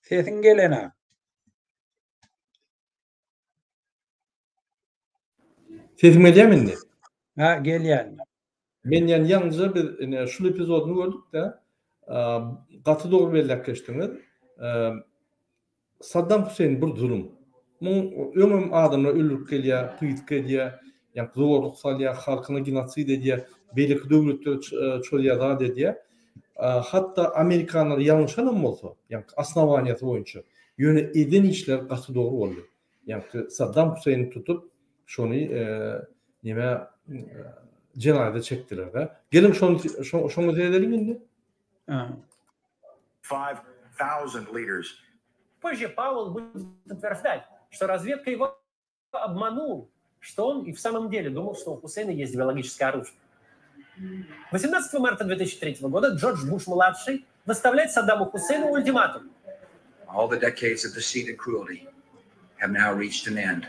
Sesiň gelenok. Sesim gelýärmi indi? Ha, gelýär. Men ýani ýaňyja biz ine şul epizodyny gördük-de, gaty dogry belläp geçdiňiz. Saddam Hüseýin bir zulum. Muň öňem adamlar öldürip gelýär, pyýtka edýär, ýa zorluk salýar, halkyna genosid edýär, beýleki döwletlere çozýar, zat edýär. hatda amerikanlar ýalňyşanam bolsa, ýaňky osnowaniýasy boýunça, ýöne eden işleri gaty dogry boldy. Ýaňky Saddam Huseýni tutup, şony neme jenaýata çekdiler-de. Geliň şony şoňa seredeliň indi. 5000 liters. Позже Пауэлл будет утверждать, что разведка его обманула, что он и в самом деле думал, что у Хусейна есть биологическое оружие. 18 марта 2003 года Джордж Буш-младший выставляет Саддаму Хусейну ультиматум. All the decades of deceit and cruelty have now reached an end.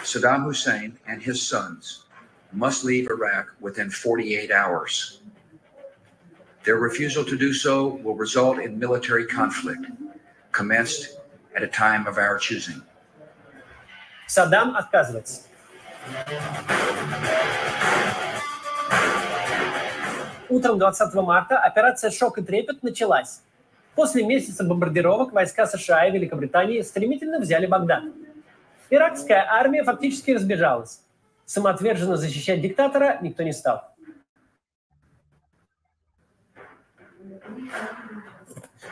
Saddam Hussein and his sons must leave Iraq within 48 hours. Their refusal to do so will result in military conflict commenced at a time of our choosing. Саддам отказывается. Утром 20 марта операция «Шок и трепет» началась. После месяца бомбардировок войска США и Великобритании стремительно взяли Багдад. Иракская армия фактически разбежалась. Самоотверженно защищать диктатора никто не стал.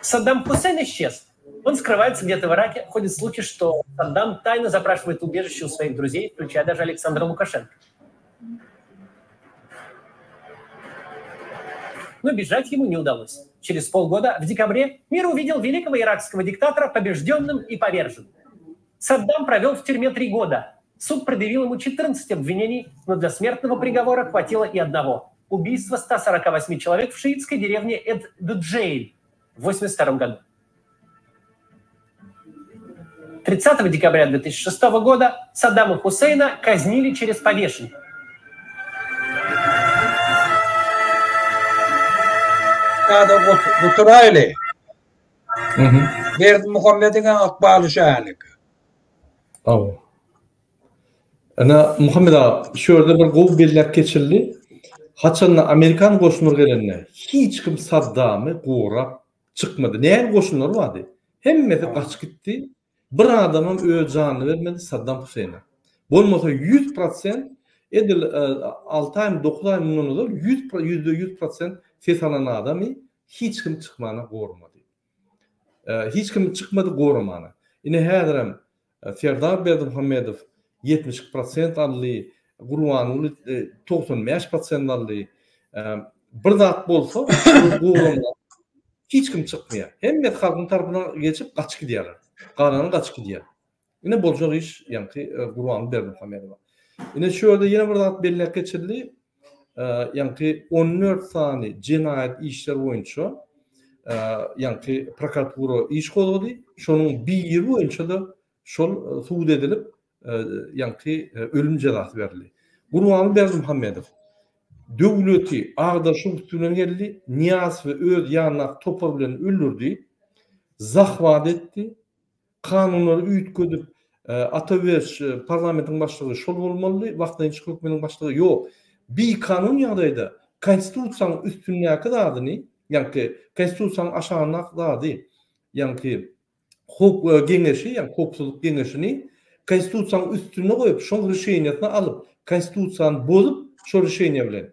Саддам Хусейн исчез. Он скрывается где-то в Ираке. Ходят слухи, что Саддам тайно запрашивает убежище у своих друзей, включая даже Александра Лукашенко. Но бежать ему не удалось. Через полгода, в декабре, мир увидел великого иракского диктатора побежденным и поверженным. Саддам провел в тюрьме три года. Суд предъявил ему 14 обвинений, но для смертного приговора хватило и одного – убийство 148 человек в шиитской деревне Эд-Дуджейль в 1982 году. 30 декабря 2006 года Саддама Хусейна казнили через повешение. Kada guturaýly. Berdimuhamediň ykbaly şälik. Hawa. Ine, Muhammet aga, şu ýerde bir gowy belläp geçildi. Haçanda amerikan goşunlary gelende hiç kim Saddamy gorap çykmady. Näme goşunlary bardy? Hemmesi gaçyp gitdi. Bir adamam öz janyny bermedi Saddam Huseýne. Bolmasa 100% edil 6 aý, 9 aý mundan ozal 100 %100 ses alan adamy hiç kim çykmana gormady. Hiç kim çykmady goramana. Ine häzirem Serdar Berdimuhamedow 72 prosent aldy, Gurbanguly 95 prosent aldy. Bir zat bolsa, goramana hiç kim çykmaýar. Hemmesi halkyň tarapyna geçip gaçyp gidýärler. Galany gaçyp gidýär. Ine boljak iş ýaňky Gurbanguly Berdimuhamedowa. Ine şu ýerde ýene bir zat belläp geçildi. Ýaňky 14 sany jenaýat işleri boýunça ýaňky prokuratura iş gozgady. Şonuň biri boýunça-da şol sud edilip ýaňky ölüm jezasy berildi. Gurbanguly Berdimuhamedow döwleti agdaryşyň üsti bilen geldi, Nyýazowy öz ýanyndaky topar bilen öldürdi, zahwat etdi, Kanunlary üýtgedip, Atabeç parlamentiň başlygy şol bolmalydy, wagtlaýynça hökümetiň başlygy ýok. Bikanun ýagdaýda konstitusiýanyň üstündäki zadyny, ýaňky konstitusiýanyň aşagyndaky zady, ýaňky howp geňeşi, ýagny howpsuzlyk geňeşini konstitusiýanyň üstünde goýup, şoň rişeniýasyny alyp, konstitusiýany bozup, şo rişeniýa bilen.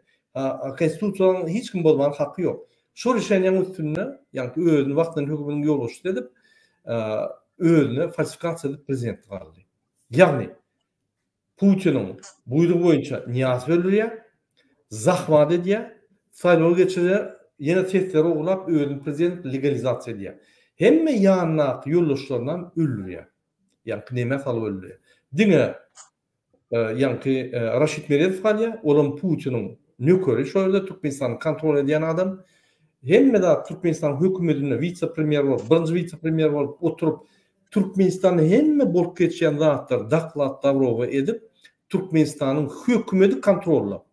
Konstitusiýany hiç kim bozmaga haky ýok. Şo rişeniýanyň üstünde, ýagny özüni wagtlaýyn hökümetiň ýolbaşçysy edip, özüne falsifikasiýa edip prezidentlik aldy. Ýagny Putiniň buýrugy boýunça Nyýazowy öldürýär, zahwat edýär, saýlaw geçirýär, ýene sesleri ogurlap özüni prezident legalizasiýa edýär. Hemme ýanyndaky ýoldaşlarynam öldürýär. Ýagny nämä salyp öldürýär. Diňe Ýaňky Raşid Meredow galýar, olam Putiniň nökeri şo ýerde Türkmenistany kontrol edýän adam. Hemme zat Türkmenistanyň hökümetinde wise-premýer bolup, birinji wise-premýer bolup oturyp, Türkmenistanda hemme bolup geçýän zatlary doklad dabrowa edip, Türkmenistanyň hökümeti kontrolda.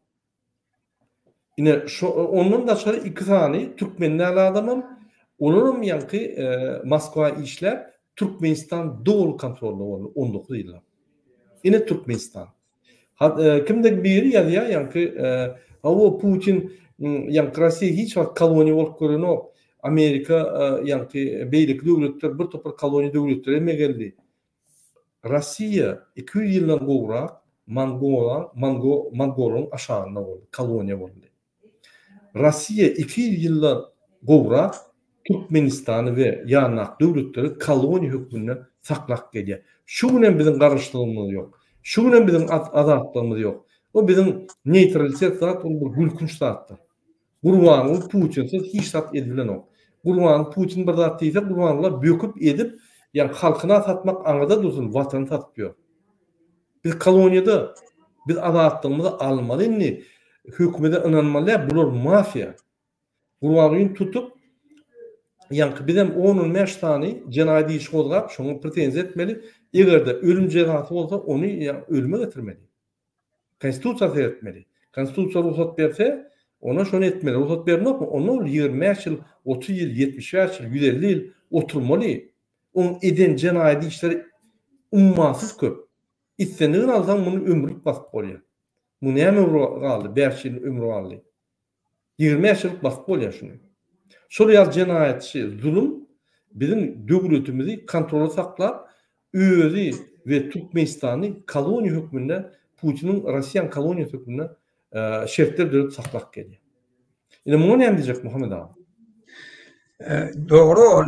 Ine şo ondan daşary iki sany türkmen däl adamam olaram ýaňky Moskwa işläp Türkmenistan doly kontrolda boldy 19 ýyllap. Ine Türkmenistan. Ha kimde biri ýazýar ýaňky hawa Putin ýaňky Russiýa hiç wagt koloniýa bolup görenok. Amerika ýaňky beýleki döwletler bir topar koloniýa döwletler eme geldi. Russiýa 200 ýyldan gowrak Mongola, Mongo, Mongolyň aşagynda boldy, koloniýa boldy. Russiýa 200 ýyldan gowrak Türkmenistany we ýanyndaky döwletleri koloniýa hökmünde saklap gelýär. Şu gün hem biziň garaşsyzlygymyz ýok. Şu gün hem biziň azatlygymyz ýok. O biziň neýtralitet zat ol bir gülkünç zatdyr. Gurbanguly Putinsiz hiç zat edibilenok. Gurbanguly Putin bir zat diýse Gurbanguly böküp edip ýa halkyna satmak aňyrda dursun watany satyp ýör. Biz koloniýada biz azatlygymyzy almaly indi hökümede ynanmaly däl bular mafiýa. Gurbangulyny tutup ýaňky bizem on-on bäş sany jenaýat işi gozgap şoňa pretenziýa etmeli egerde ölüm jezasy bolsa ony ölüme getirmeli. Konstitusiýa seretmeli. Konstitusiýa rugsat berse, onda şony etmeli. Rugsat bermokmy, onda ol 25 ýyl, 30 ýyl, 75 ýyl, 150 ýyl oturmaly. Oň eden jenaýat işleri ummasyz köp. Islendigini alsaň muny ömürlik basyp bolýar. Muň näme ömri galdy? 5 ýyl ömri galdy. 25 ýyllyk basyp bolýar şuny. Şol ýaly jenaýatçy zulum biziň döwletimizi kontrolda saklap, özi we Türkmenistany koloniýa hökmünde Putiniň Russiýanyň koloniýasy hökmünde şertler döredip saklap gelýär. Indi muňa näme diýjek Muhammet aga? Dogry ol,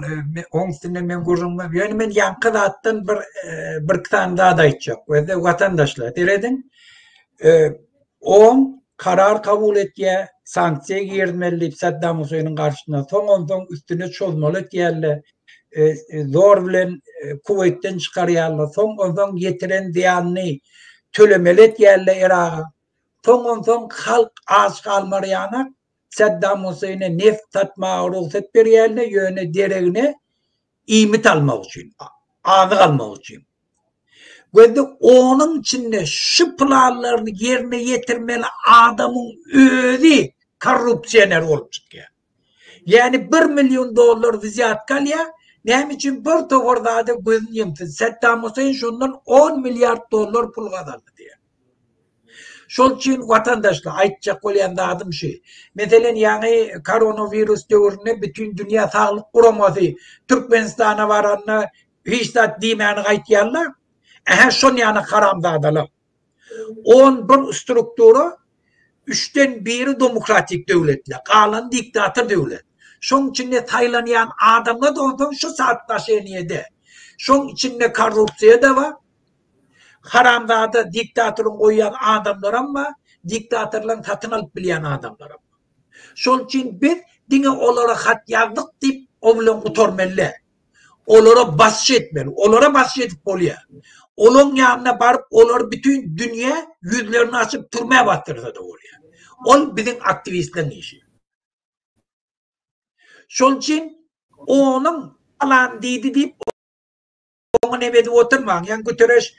oň üstünde men gürrüň ber. Ýöne men ýaňky zatdan bir bir iki sany zat aýtjak. Özde watandaşlar serediň. Oň karar kabul etýär, sanksiýa girizmeli diýip Saddam Huseýniň garşysyna, soň onsoň üstüne çozmaly etýärler, zor bilen Kuweýtden çykarýarlar, soň onsoň ýetiren zyýanyny tölemeli etýärler Yraga. Soň onsoň halk aç galmar ýanak Saddam Huseýne neft satmaga rugsat berýärler, ýöne deregine iýmit almak üçin, azyk almak üçin. Gözde onuň içinde şu planlaryny ýerine ýetirmeli adamyň özi korrupsioner bolup çykýar. Ýagny bir million dollar wzýatka alýar, näme üçin bir topar zada gözüni ýumsun. Saddam Huseýn şondan on milliard dollar pul gazandy diýýär. Şol üçin watandaşlar aýtjak bolýan zadym şu. Meselen ýaňy koronawirus döwründe bütin dünýä saglyk guramasy Türkmenistana baranda hiç zat diýmäni gaýtýarlar. Ähä şon ýaly haramzadalar. On bir struktura üçden biri demokratik döwletler, galany diktator döwlet. Şoň içinde saýlanýan adamlar da onsoň şu sootnoşeniýede. Şoň içinde korrupsiýa-da bar. Haramzada diktatoryň goýýan adamlaram bar, diktatorlaryň satyn alyp bilýän adamlaram bar. Şol üçin biz diňe olara hat ýazdyk diýip o bilen gutarmaly däl. Olara basyş etmeli. Olara basyş edip bolýar. Olaň ýanyna baryp olary bütin dünýä ýüzlerini açyp türmä basdyrsa-da bolýar. Ol biziň aktiwistleriň işi. Şol üçin onuň alan diýdi diýip oňa neme edip oturmaň. Ýa Guterreş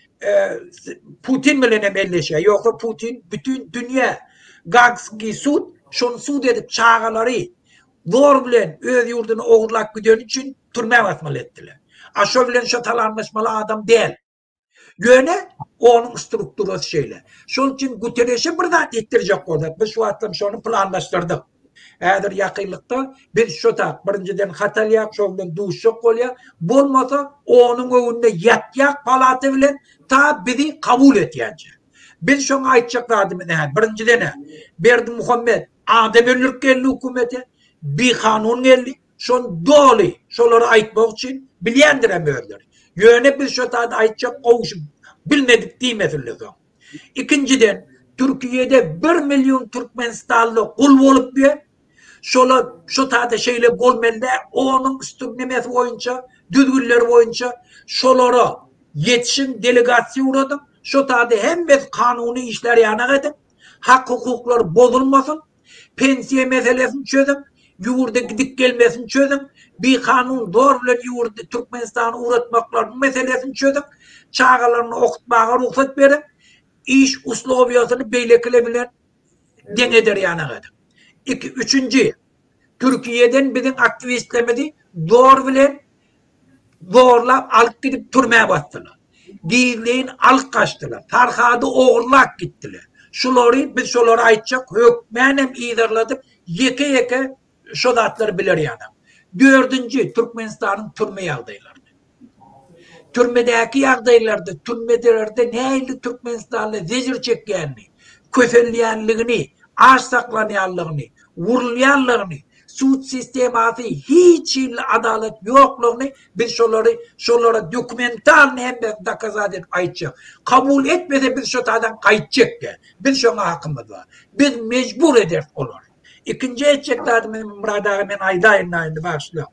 Putin bilen hem elleşýär. Ýogsa Putin bütin dünýä Gagskiý sud şony sud edip çagalary zor bilen öz ýurduna ogurlap gideni üçin türmä basmaly etdiler. A şo bilen şo salamlaşmaly adam däl. Ýöne onuň strukturasy şeýle. Şol üçin Guterreşe bir zat etdirjek bolsak, biz şu wagtlam şony planlaşdyrdyk. Häzir ýakynlykda biz şo tak birinjiden hat alýak, şo bilen duşjak bolýak. Bolmasa onuň öňünde ýatýak palata bilen ta bizi kabul etýänçä. Biz şoňa aýtjak zadymyz näme? Birinjiden-ä Berdimuhamet adam öldürip geldi hökümete, bikanun geldi. Şony doly şolara aýtmak üçin bilýändirem özleri. Ýöne biz şo zady aýtjak gowşup bilmedik diýmesinler soň. Ikinjiden, Türkiýede bir million türkmenistanly gul bolup ýör. Şolar şo taýda şeýle bolmaly däl. Onuň üstün nemesi boýunça, düzgünleri boýunça şolara ýetişiň, delegasiýa ugradyň. Şo taýda hemmesi kanuny işler ýanak ediň. Hak-hukuklar bozulmasyn. Pensiýa meselesini çözüň. Ýurda gidip gelmesini çözüň. Bikanun zor bilen ýurdy Türkmenistana ugratmaklarynyň meselesini çözüň. Çagalaryny okutmaga rugsat beriň. Iş uslowiýasyny beýlekiler bilen deň eder ýanak ediň. Iki, üçünji, Türkiýeden biziň aktiwistlerimizi zor bilen zorlap alyp gidip türmä basdylar. Gizlin alyp gaçdylar. Farhady ogurlap gitdiler. Şulary biz şolara aýtjak hökmänem yzarladyp ýeke-ýeke şo zatlary biler ýanak. Dördünji, Türkmenistanyň türme ýagdaýlaryny. Türmedäki ýagdaýlarda, türmelerde nähili türkmenistanly zejir çekýänini, kösenýänligini. Aç saklanýanlygyny, wurulýanlygyny, sud sistemasy hiç hili adalat ýoklugyny biz şolary şolara dokumentalny hemmesini dokazat edip aýtjak. Kabul etmese biz şo taýdan gaýtjak-da. Biz şoňa hakymyz bar. Biz mejbur ederis olary. Ikinji etjek zadymyz Myrat aga men aýdaýyn-da indi bagyşla.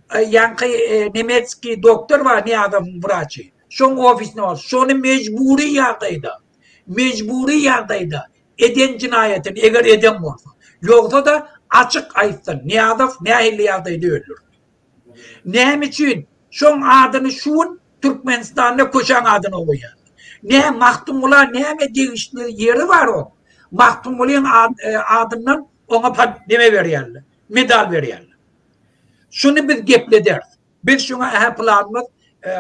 Ýaňky nemetskiý doktor bar Nyýazowyň wraçy. Şoň ofisine bar. Şony mejbury ýagdaýda, mejbury ýagdaýda eden jenaýatyny eger eden bolsa, ýogsa-da açyk aýtsyn, Nyýazow nähili ýagdaýda öldürildi? Näme üçin şoň adyny şu gün Türkmenistanda köçäň adyna goýýarlar? Nä Magtymgula näme degişli ýeri bar oň? Magtymgulyň adyndan oňa neme berýärler? Medal berýärler. Şuny biz geplederis. Biz şuňa ähä planymyz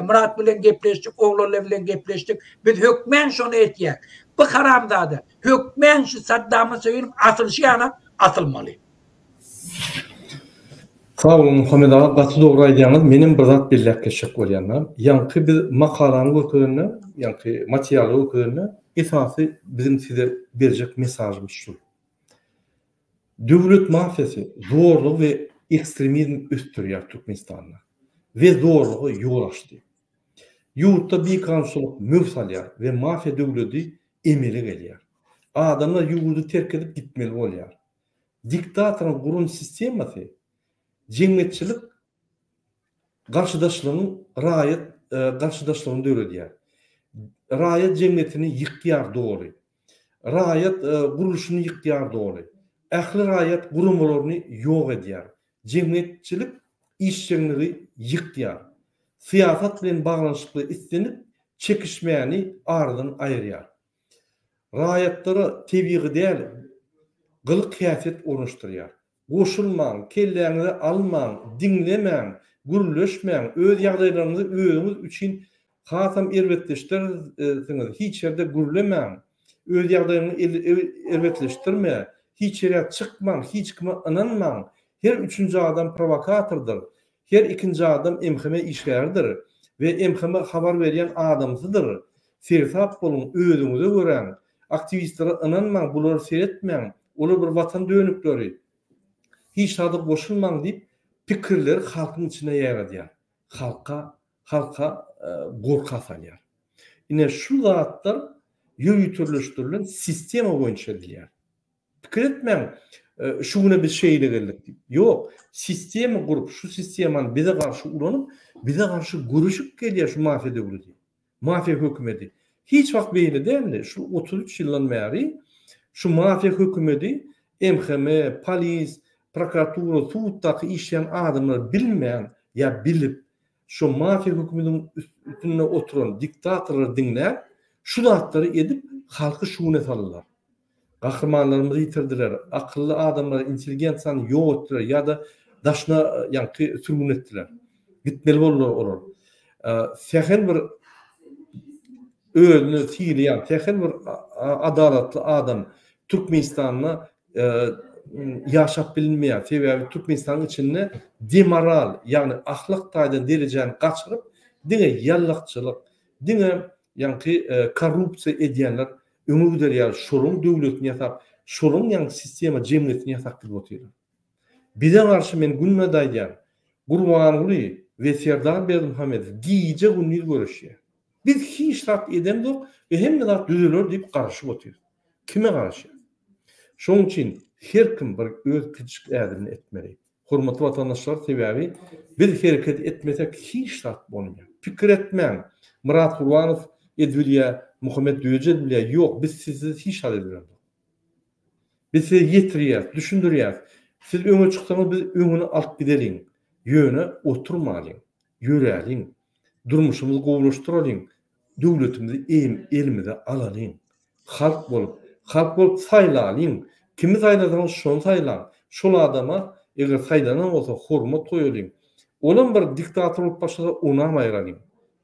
Myrat bilen gepleşdik, oglanlar bilen gepleşdik. Biz hökmän şony etýäk. Bu haramzada hökmän şu Saddam Hüseýiniň asylyşy ýaly asylmaly. Sag boluň Muhammet aga gaty dogry aýdýaňyz menem bir zat belläp geçjek bolýan ýaňky biz makalany görkezende ýaňky materialy görkezende esasy biziň size berjek mesažymyz şul. Döwlet mafiýasy zorlugy we ekstremizmi ösdürýär Türkmenistanda we zorluga ýol açdy. Ýurtda bikanunçylyk möwç alýar we mafiýa döwledi emele gelýär. Adamlar ýurdy terk edip gitmeli bolýar. Diktatoryň guran sistemasy jemgyýetçilik garşydaşlygyň raýat garşydaşlygyny döredýär. Raýat jemgyýetini ýykýar doly. Raýat gurluşyny ýykýar doly. Ähli raýat guramalaryny ýok edýär. Jemgyýetçilik işjeňligi ýykýar. Syýasat bilen baglanyşykly islendik çekişmäni aradan aýyrýar. Raýatlara tebigy däl gylyk-häsiýet ornaşdyrýar. Goşulmaň, kelläňize almaň, diňlemäň, gürleşmäň, öz ýagdaýlaryňyzy özüňiz üçin hasam erbetleşdirersiňiz, hiç ýerde gürlemäň, öz ýagdaýyňy erbetleşdirme, hiç ýere çykmaň, hiç kime ynanmaň, her üçünji adam prowokatordyr, her ikinji adam MHM işgäridir we MHM habar berýän adamsydyr, seresap boluň, özüňize göräň, Aktiwistlere ynanmaň, bulara seretmäň, olar bir watan dönükleri, hiç zada goşulmaň diýip, pikirleri halkyň içinde ýaýradýar. Halka, halka gorka salýar. Ine şu zatlar ýöriteleşdirilen sistema boýunça edilýär. Pikir etmäň, şu güne biz şeýle geldik diýip. Ýok, sistema gurup, şu sistemany bize garşy ulanyp, bize garşy göreşip gelýär şu mafiýa döwleti. Mafiýa hökümeti. Hiç wagt beýle däldi. Şu 33 ýyldan bäri şu mafiýa hökümeti MHM, polis, prokuratura, suddaky işleýän adamlar bilmän ýa bilip şu mafiýa hökümetiniň üstünde oturan diktatorlary diňläp şu zatlary edip halky şu güne saldylar. Gahrymanlarymyzy ýitirdiler, akylly adamlary, intelligensiýany ýok etdiler ýa-da daşyna ýaňky sürgün etdiler. Gitmeli boldular olar. Sähel bir özüni sylaýan, sähel bir adalatly adam Türkmenistanda ýaşap bilinmeýär. Sebäbi Türkmenistanyň içinde demoral, ýagny ahlak taýdan derejäni gaçyryp, diňe ýallakçylyk, diňe ýaňky korrupsiýa edýänler öňe gider ýaly şolaň döwletini ýasap, şolaň ýaňky sistema jemgyýetini ýasap gidip otyrlar. Bize garşy men günbe-de aýdýan, Gurbanguly we Serdar Berdimuhamedow gije gündiz göreşýär. Biz hiç zat edemzok we hemme zat düzeler diýip garaşyp otyrys. Kime garaşýas? Şonuň üçin her kim bir öz kiçijik ädimini etmeli. Hormatly watandaşlar sebäbi biz hereket etmesek hiç zat bolmaýar. Pikir etmäň Myrat Gurbanow edibilýä Muhammet Düýeji edibilýä ýok biz sizsiz hiç zat edibilemzok. Biz size ýetirýäs düşündirýäs siz öňe çyksaňyz biz öňüni alyp gideliň ýöne oturmalyň ýöräliň durmuşymyzy gowulaşdyralyň döwletimizi elimize alalyň. Halk bolup, halk bolup saýlalyň. Kimi saýlasaňyz şony saýlaň. Şol adama eger saýlanan bolsa hormat goýalyň. Olam bir diktator bolup başlasa onam aýralyň.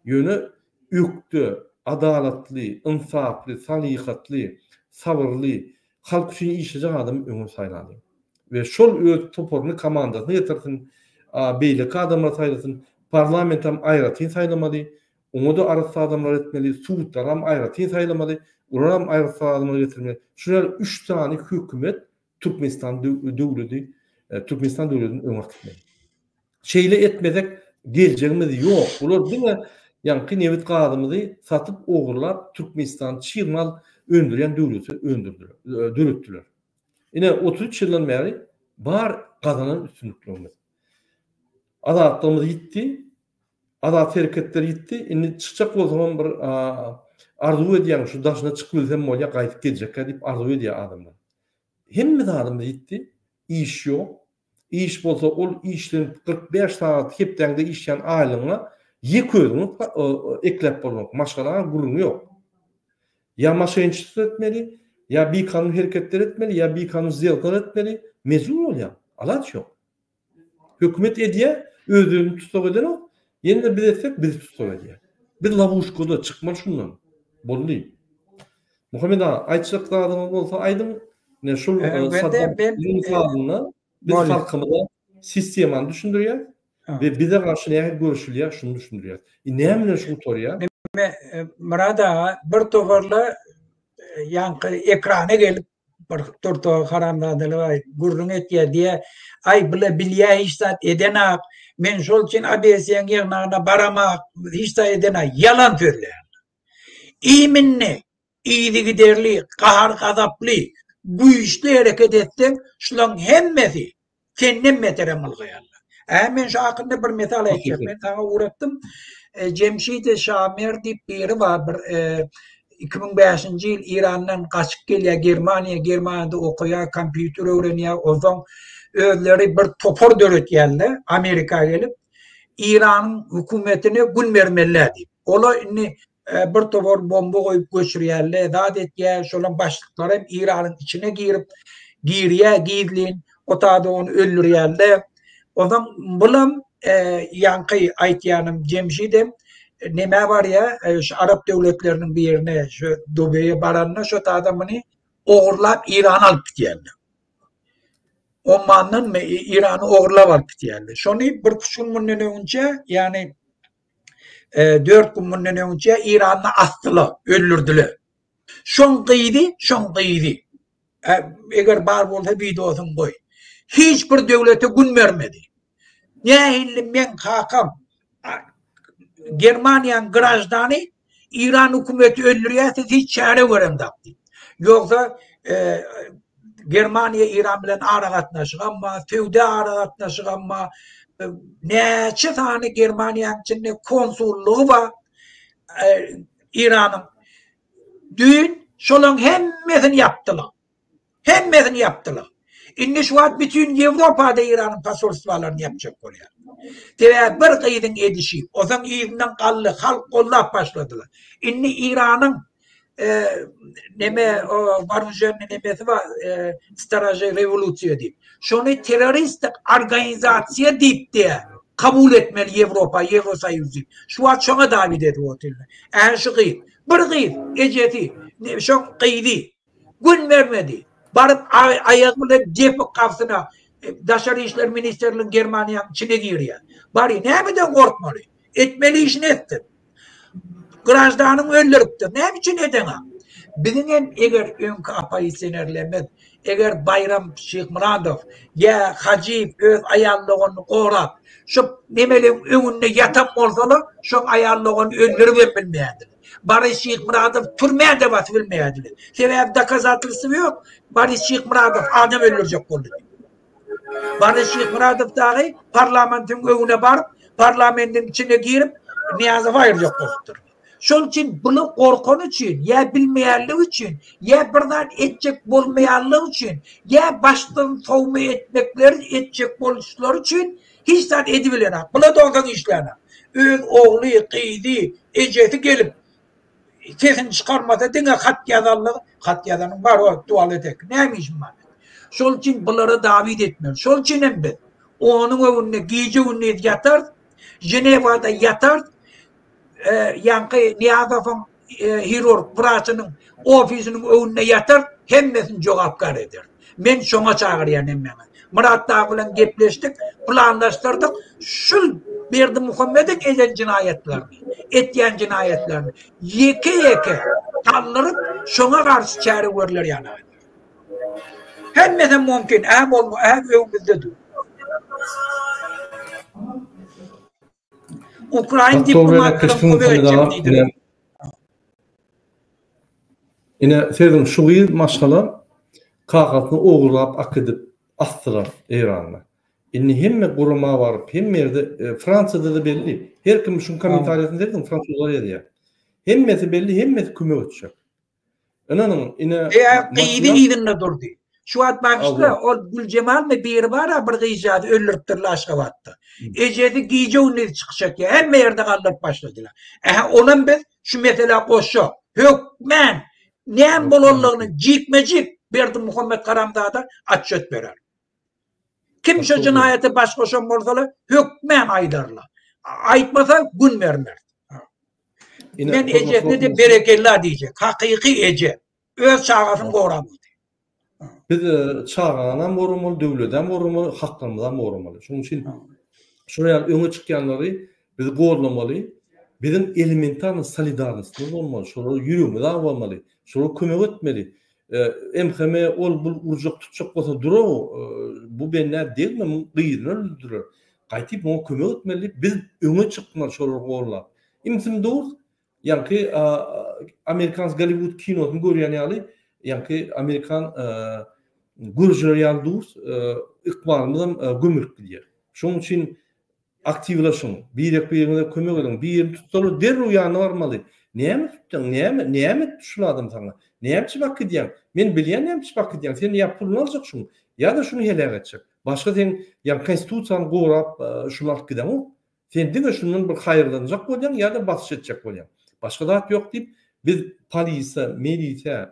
Ýöne ökde, adalatly, ynsaply, salyhatly, sabyrly, halk üçin işlejek adamy öňe saýlalyň. We şol öz toparyny, komandasyny getirsin, beýleki adamlary saýlasyn. Parlamentem aýratyn saýlamaly. Oňa-da arassa adamlar etmeli, sudlaram aýratyn saýlamaly. Olaram aýgyt sazymyzy getirmeli. Şular üç sany hökümet Türkmenistan döwleti Türkmenistan döwletini öňe äkitmeli. Şeýle etmesek geljegimiz ýok. Bular diňe ýaňky nebit gazymyzy satyp ogurlap Türkmenistany çig mal öndürýän döwleti öndürdiler, döretdiler. Ine 33 ýyldan bäri bar gazanan üstünliklerimiz. Azatlygymyz ýitdi, azat hereketler ýitdi. Indi çykjak bolsaňam bir arzuw edýäň şu daşyna çykyp bilsem bolýa gaýdyp geljekkä diýip arzuw edýär adamlar. Hemme zadymyz ýitdi. Iş ýok. Iş bolsa ol işlenip 45 sagat hepdäňde işlän aýlygyňa ýeke özüňi ekläp bolmak. Maşgalaňa gürrüň ýok. Ýa maşençilik etmeli, ýa bikanun hereketler etmeli, ýa bikanun sdelkalar etmeli. Mejbur bolýaň. Alaç ýok. Hökümet edýär, özlerini tussag edenok. Ýene-de biz etsek bizi tussag edýär. Biz lowuşkada, çykmaly şundan. Boldy. Muhammet aga, aýtjak zadyňyz bolsa aýdyň. Ine şul Saddam mysalynda biz halkymyza sistemany düşündirýäs we bize garşy nähili göreşilýär şuny düşündirýäs. Näme bilen şu gutarýar? Myrat aga, bir toparla ýaňky ekrana gelip bir turta haramzadalar gürrüň etýär diýä, aý bula bilýä hiç zat edenak, men şol üçin ABS-iň ýygnagyna baramak, hiç zat edenak, ýalan sözleýär. Iminli, yzygiderli, gahar-gazaply, güýçli hereket etseň, şulaň hemmesi Senden beterem ylgaýarlar. Ä men şu hakynda bir mysal aýtjak. Men saňa ugratdym. Jemşid Şamer diýip biri bar bir 2005-nji ýyl Irandan gaçyp gelýär Germaniýa, Germaniýada okaýar, kompýuter öwrenýär. Onsoň özleri bir topar döretýärler Amerika gelip Iranyň hökümetine gün bermeliler diýip. Olar indi bir topar bomba goýup göçürýärler, zat etýär, şolaň başlyklary hem Iranyň içine girip, girýär gizlin, o taýda ony öldürýärler. Onsoň bulam ýaňky aýtýanym Jemşidem nämä barýar, şu arap döwletleriniň birine, şu Dubeýe baranda şo taýda muny ogurlap Irana alyp gidýärler. Ommandanmy Irany ogurlap alyp gidýärler. Şony bir gün mundan öňünçä, ýagny 4 gün mundan öňçe Iranda asdylar, öldürdiler. Şoň gyzy, şoň gyzy. Eger bar bolsa wideosyny goý. Hiç bir döwlete gün bermedi. Nähili men kakam Germaniýanyň graždany Iran hökümeti öldürýär, siz hiç çäre göremzok diýip. Ýogsa e, Germaniýa Iran bilen aragatnaşygam bar, söwda aragatnaşygam bar. E, näçe sany Germaniýanyň içinde konsullygy bar e, Iranyň. Düýn şolaň hemmesini ýapdylar. Hemmesini ýapdylar. Indi şu wagt bütin Ýewropada Iranyň posolstwalaryny ýapjak bolýar. Sebäbi bir gyzyň edişi, ozaň yzyndan galdy, halk gollap başladylar. Indi Iranyň e, neme waruženny nemesi bar, e, Staraže rewolýusiýa diýip. Şony terroristik organizasiýa diýip diýä kabul etmeli Ýewropa, Ýewrosoýuz diýip. Şu wagt şoňa dawid edip otyrlar. Ä şu gyz, bir gyz, ejesi, şoň gyzy Gün bermedi. Baryp aýagy bilen depik gabsyna Daşary işler ministrligiň Germaniýanyň içine girýär. Bary nämeden gorkmaly? Etmeli işini etdi. Graždanyň öldüripdir. Näme üçin edeňa? Biziň hem eger öňki oppozisionerlerimiz, eger Baýram Şyhmyradow ýa Hajyýew öz aýal doganyny gorap, şu nemeleň öňünde ýatan bolsalar, şoň aýal doganyny öldüribem bilmeýärdiler. Boris Şyhmyradow türmä-de basyp bilmeýärdiler. Sebäbi dokazatelstwo ýok. Boris Şyhmyradow adam öldürjek boldy diýip. Boris Şyhmyradow dagy parlamentiň öňüne baryp, parlamentiň içine girip, Nyýazowy aýyrjak bolupdyr. Şonuň üçin bular gorkany üçin, ýa bilmeýänligi üçin, ýa bir zat etjek bolmaýanlygy üçin, ýa başdan sowma etmekleri etjek boluşlary üçin Hiç zat edibilenok. Bula dogsan işlänok. Öz ogly, gyzy, ejesi gelip sesini çykarmasa diňe hat ýazanlygy, hat ýazanyň bar o tualet näme işim bar. Şol üçin bulara dawid etmeli. Şol üçin hem biz onuň öňünde gije gündiz ýatarys, Ženewada ýatarys, ýaňky Nyýazowyň hirurg wraçynyň ofisiniň öňünde ýatar, hemmesini jogapkär eder. Men şoňa çagyrýan hemmäňizi. Myrat dagy bilen gepleşdik, planlaşdyrdyk. Şul Berdimuhamediň eden jenaýatlaryny, etýän jenaýatlaryny ýeke-ýeke. Saldyryp, şoňa garşy çäre görler ýaly. Hemmesem mümkin, ä bolma, ä öňümizde dur. Ukrain diplomatlaryň kömek etjek diýdiler. Ine, serediň, şu gyz maşgala kakasyny ogurlap akidip asdylar Eýranda. Indi hemme gurama baryp, hemme ýerde, Fransiýada-da belli. Her kim şuň kommentariýasyny serediň, fransuzlar ýazýar. Hemmesi belli, hemmesi kömek etjek. Ynanyň, ine Eee, gyzy yzynda durdy. Şu wagt bagyşla, ol Güljemalmy biri bar-a bir gyzjagazy öldüripdirler Aşgabatda. Ejesi gije-gündiz çykyş etýär. Hemme ýerde galdyryp başladylar. Ähä, onam biz şu meselä goşjak. Hökmän näme bolanlygyny jikme-jik Berdimuhamet Haramzada otçet berer. Kim şu jenaýata baş goşan bolsalar, hökmän aýdarlar. Aýtmasa gün bermez. Men ejesine-de berekella diýjek. Hakyky eje. Öz çagasyny gorap otyr. Biz e, çaganam goramaly, döwledem goramaly, haklarymyzam goramaly. Şonuň üçin şular ýaly öňe çykýanlary biz gorlamaly. Biziň elementarny solidarnostymyz bolmaly, şolara ýüregimiz awamaly, şolara kömek etmeli. MHM ol bul urjak tutjak bolsa durow bu bendä degme muň gyzyny öldürdiler. Gaýtyp muňa kömek etmeli diýip biz öňe çykmaly şolary gollap. Imsim dur ýaňky amerikans Golliwud kinosyny görýän ýaly ýaňky amerikan görüjiler ýaly dur ykbalymyzam gömülip gidýär. Şonuň üçin Aktiwlaşyň, birek-biriňize kömek ediň, birini tutsalar derrew ýanyna barmaly. Näme tutdyň, näme, näme etdi şul adam saňa? Näme üçin bak gidýäň? Men bilýän näme üçin bak gidýäň, sen ýa puluny aljak şuň, ýa-da şuny heläk etjek. Başga sen ýa konstitusiýany gorap şuny alyp gideňok. Sen diňe şundan bir haýyrlanjak bolýaň ýa-da basyş etjek bolýaň. Başga zat ýok diýip, biz polisiýa, milisiýa,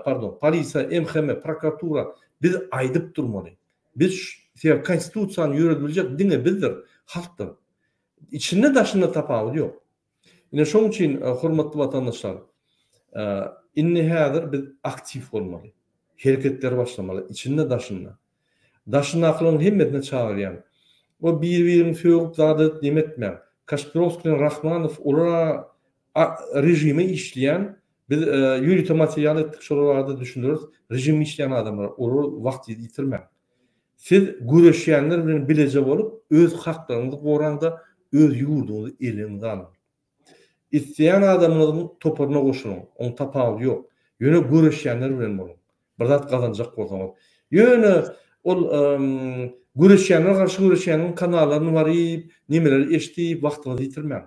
pardon, polisiýa, MHM, prokuratura biz aýdyp durmaly. Biz sebäbi konstitusiýany ýöredibiljek diňe bizdir, halkdyr. Içinde daşynda tapawudy ýok. Ine şoň üçin hormatly watandaşlar, indi häzir biz aktiw bolmaly. Hereketleri başlamaly, içinde daşynda. Daşyndakylaryň hemmesine çagyrýan. O bir-birini sögüp zat edip neme etmäň. Kaşpirowskiý bilen Rahmanow olar režime işleýän biz ýörite material etdik şolar barada düşündireris. Režime işleýän adamlar olar wagt ýitirmäň. Siz göreşýänler bilen bileje bolup öz haklaryňyzy goraňda öz ýurduňyzy eliňize alyň. Isleýän adamyňyzyň toparyna goşulyň oň tapawudy ýok. Ýöne göreşýänler bilen boluň. Bir zat gazanjak bolsaňyz. Ýöne ol göreşýänler garşy göreşýäniň kanallaryny baryp nemeleri eşdip wagtyňyzy ýitirmäň.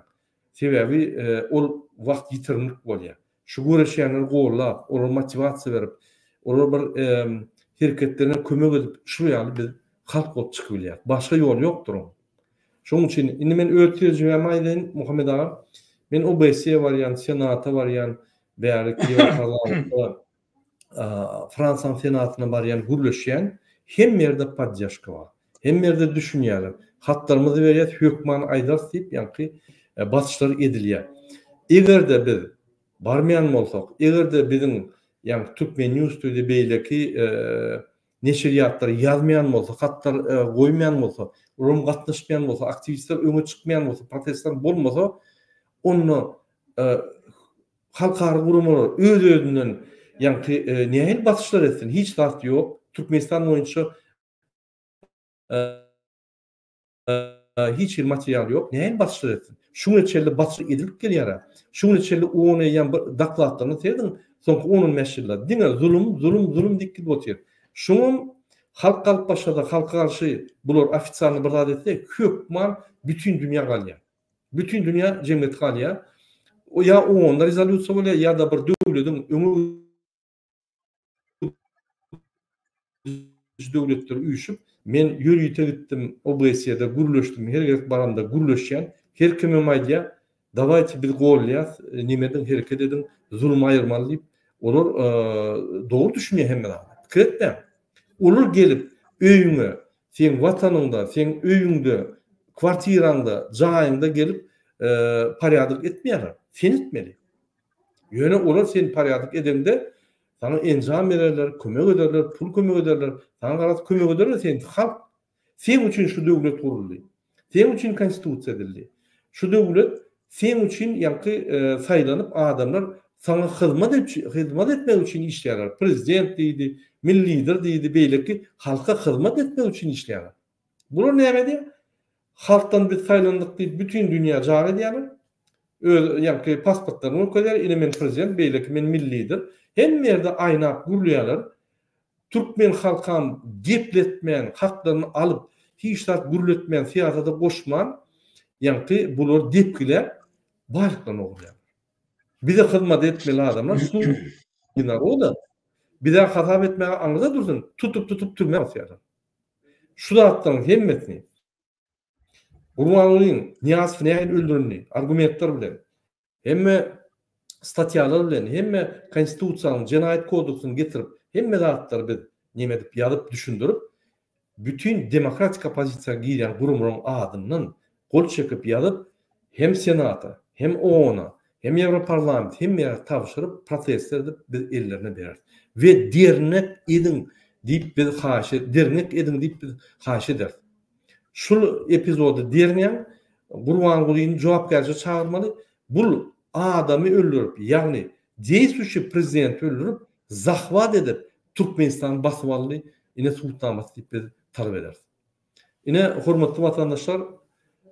Sebäbi ol wagt ýitirimlik bolýar. Şu göreşýänleri gollap, olara motiwasiýa berip, olara bir hereketlerine kömek edip, şul ýaly biz halk bolup çykyp bilýäris. Başga ýol ýokdur oň. Şonuň üçin indi men öz tejribämi aýdaýyn, Muhammet aga. Men OBSE barýan, Senata barýan, bäri Ýewroparlamentde Fransiýanyň Senatyna barýan, gürleşýän, hemme ýerde poddežka bar. Hemme ýerde düşünýärler. Hatlarymyzy berýäs, hökman aýdarys diýip, ýaňky basyşlar edilýär. Eger-de biz barmaýan bolsak, eger-de biziň ýaňky Türkmen News diýdi, beýleki neşirýatlar ýazmaýan bolsa, hatlar goýmaýan bolsa, olaram gatnaşmaýan bolsa, aktiwistler öňe çykmaýan bolsa, protestler bolmasa, onda Halkara guramalar öz-özünden ýaňky nähili basyşlar etsin, hiç zat ýok. Türkmenistan boýunça hiç hili material ýok. Nähili basyşlar etsin? Şu güne çenli basyş edilip gelýär-ä. Şu güne çenli on eýýäm bir dokladlaryny serediň, soňky on-on bäş ýylda diňe zulum, zulum, zulum diýip gidip otyr. Şuňam halk galyp başlasa, halka garşy bular ofitsialny bir zat etse, hökman bütin dünýä galýar. Bütin dünýä jemgyýeti galýar. O ýa OON-da rezolýusiýa bolýar, ýa-da bir döwlediň öňe gidiji döwletler üýşüp, men ýörite gitdim OBSE-de gürleşdim, her gezek baramda gürleşýän, her kimem aýdýar, dawaýte biz golýas, neme ediň, hereket ediň, zulmy aýyrmaly diýip, olar dogry düşünýär hemme zada. Pikir etmäň. Olar gelip öýüňe, Seň watanyňda, seň öýüňde, kwartiraňda, jaýyňda gelip porýadok etmeýärler. Sen etmeli. Ýöne olar sen porýadok edeňde saňa enjam bererler, kömek ederler, pul kömek ederler. Saňa garaz kömek ederler sen halk. Seň üçin şu döwlet guruldy. Seň üçin konstitusiýa edildi. Şu döwlet seň üçin ýaňky saýlanyp adamlar. Saňa hyzmat hyzmat etmek üçin işleýärler. Prezident diýdi, milli lider diýdi, beýleki halka hyzmat etmek üçin işleýärler. Bular näme edýär? Halkdan biz saýlandyk diýip bütin dünýä jar edýärler. Öz ýaňky pasportlaryny görkezýär, ine men prezident, beýleki men milli lider. Hemme ýerde aýnap gürleýärler. Türkmen halkam gepletmän, haklaryny alyp, hiç zat gürletmän, syýasata goşman, ýaňky bulary depgiläp, baýlyklaryny ogurlaýarlar. Bize hyzmat etmeli adamlar slugi naroda bize hasap etmäge aňyrda dursun, tutup-tutup türmä basýarlar. Şu zatlaryň hemmesini Gurbangulyň Nyýazow nähili öldürildi, argumentler bilen, hemme statýalar bilen, hemme konstitusiýanyň, jenaýat kodeksyny getirip, hemme zatlary biz neme edip ýazyp düşündirip, bütin demokratik oppozisiýa girýän guramalaryň adyndan gol çekip ýazyp, hem Senata, hem OON-a, hem Ýewroparlament, hemme ýere tabşyryp, protestler edip biz ellerine bereris. We dernek ediň diýip biz haýyş dernek ediň diýip biz haýyş ederis. Şul epizody derňäň, Gurbangulyny jogapkärçilige çagyrmaly, bul adamy öldürip, ýagny deýstwuşi prezidenti öldürip, zahwat edip Türkmenistany basyp aldy, ine subutnamasy diýip biz talap ederis. Ine hormatly watandaşlar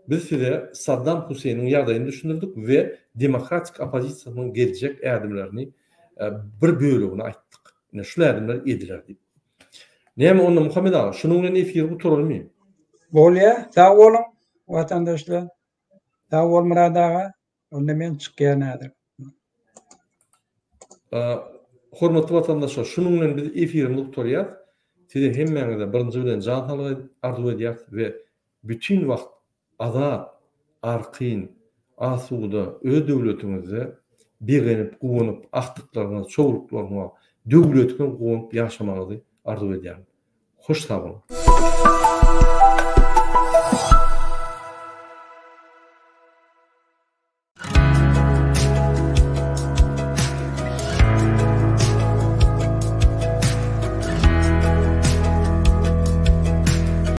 biz size Saddam Huseýniň ýagdaýyny düşündirdik we demokratik oppozisiýasynyň geljek ädimlerini bir bölegini aýtdyk. Ine şul ädimler ediler diýip. Näme onda Muhammet aga şunuň bilen efiri gutaralmy? Bolýa, sag boluň watandaşlar. Sag bol Myrat aga. Onda men çykýan häzir. Hormatly watandaşlar, şunuň bilen biz efirimizi gutarýas. Size hemmäňize birinji bilen jan saglygy arzuw edýäris we bütin wagt azat, arkaýyn, asuda öz döwletiňizde begenip, guwanyp, agtyklaryňyz, çowluklaryňyz, döwletiňiz guwanyp ýaşamagyňyzy arzuw edýärin. Hoş sag boluň!